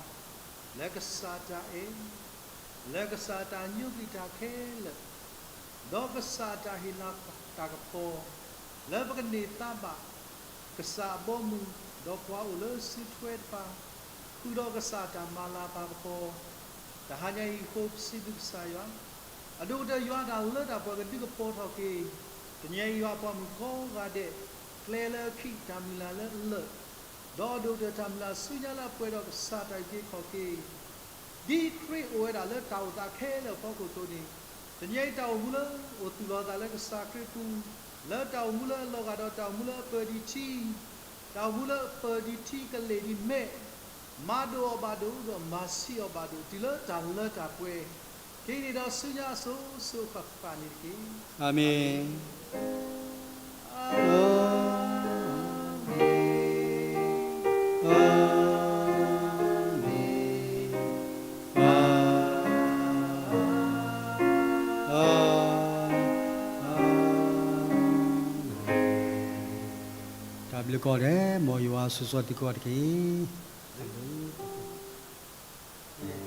လၢကစၢ်တၢ်အဲၣ်, လၢကစၢ်တၢ်ညိကွံာ်တၢ်ခဲလၢာ်, ဒီးကစၢ်တၢ်ဟ့ၣ်လၤတၢ်ကပီၤ, လၢပကန့ၢ်သါဘၣ်, ကစၢ်အဘီအမုၢ်, ဒီးပှၤအိၣ်လၢစုထွဲတဖၣ်, ဃုာ်ဒီးကစၢ်တၢ်မၤလၤတၢ်ကပီၤ, တဟါညါအံၤအဃိ ပစံးဘျုးကစၢ်ယွၤ, အဒိၣ်ကတၢၢ်ယွၤအတၢ်လၢတၢ်ပှဲၤကဒုးကပီၤထီၣ်က့ၤ, တနံၤအံၤယွၤအပှၤမုၣ်ကိးဂၤဒဲး, ကျဲလၢအခံ တၢ်မုၢ်လၢ်လၢအလၢာ်, ဒီးအဒိၣ်ကတၢၢ်တၢ်မုၢ်လၢ်ဆူညါလၢအပှဲၤဒီးကစၢ်တၢ်အုၣ်က့ၤခီၣ်က့ၤ ဒ်ခရံာ်အိၣ်ဝဲဒၣ်လၢတၢ်အိၣ်သးခဲလၢာ်အဖီခိၣ်အသိးန့ၣ်, တနံၤအံၤတၢ်အိၣ်မူလၢအိၣ်သူၣ်လီၤအသးလၢကစၢ်ခရံာ်ပူၤ, လၢတၢ်အိၣ်မူလၢအလီၤဂာ်ဒီးတၢ်အိၣ်မူလၢအပၢၤဒံးထံ, တၢ်အိၣ်မူလၢအပၢၤဒံးထံကလ့ၢ်ဒံးမဲး, မၤဒိၣ်အီၤဘၣ်ဒိၣ်ဒီးမၤဆံးအီၤဘၣ်ဒိၣ် တုၤလၢတၢ်လၢတၢ်ပှဲၤ, က့ၤန့ၣ်ဒီးဆူညါအစိၤစိၤအဃၣ်ဃၣ်န့ၣ်တက့ၢ်. အၤမ့ၣ်. တၢ်ဘျုးကိးဂၤဒဲး, မ်ယွၤဆိၣ်ဂ့ၤသုကိးဂၤတက့ၢ်.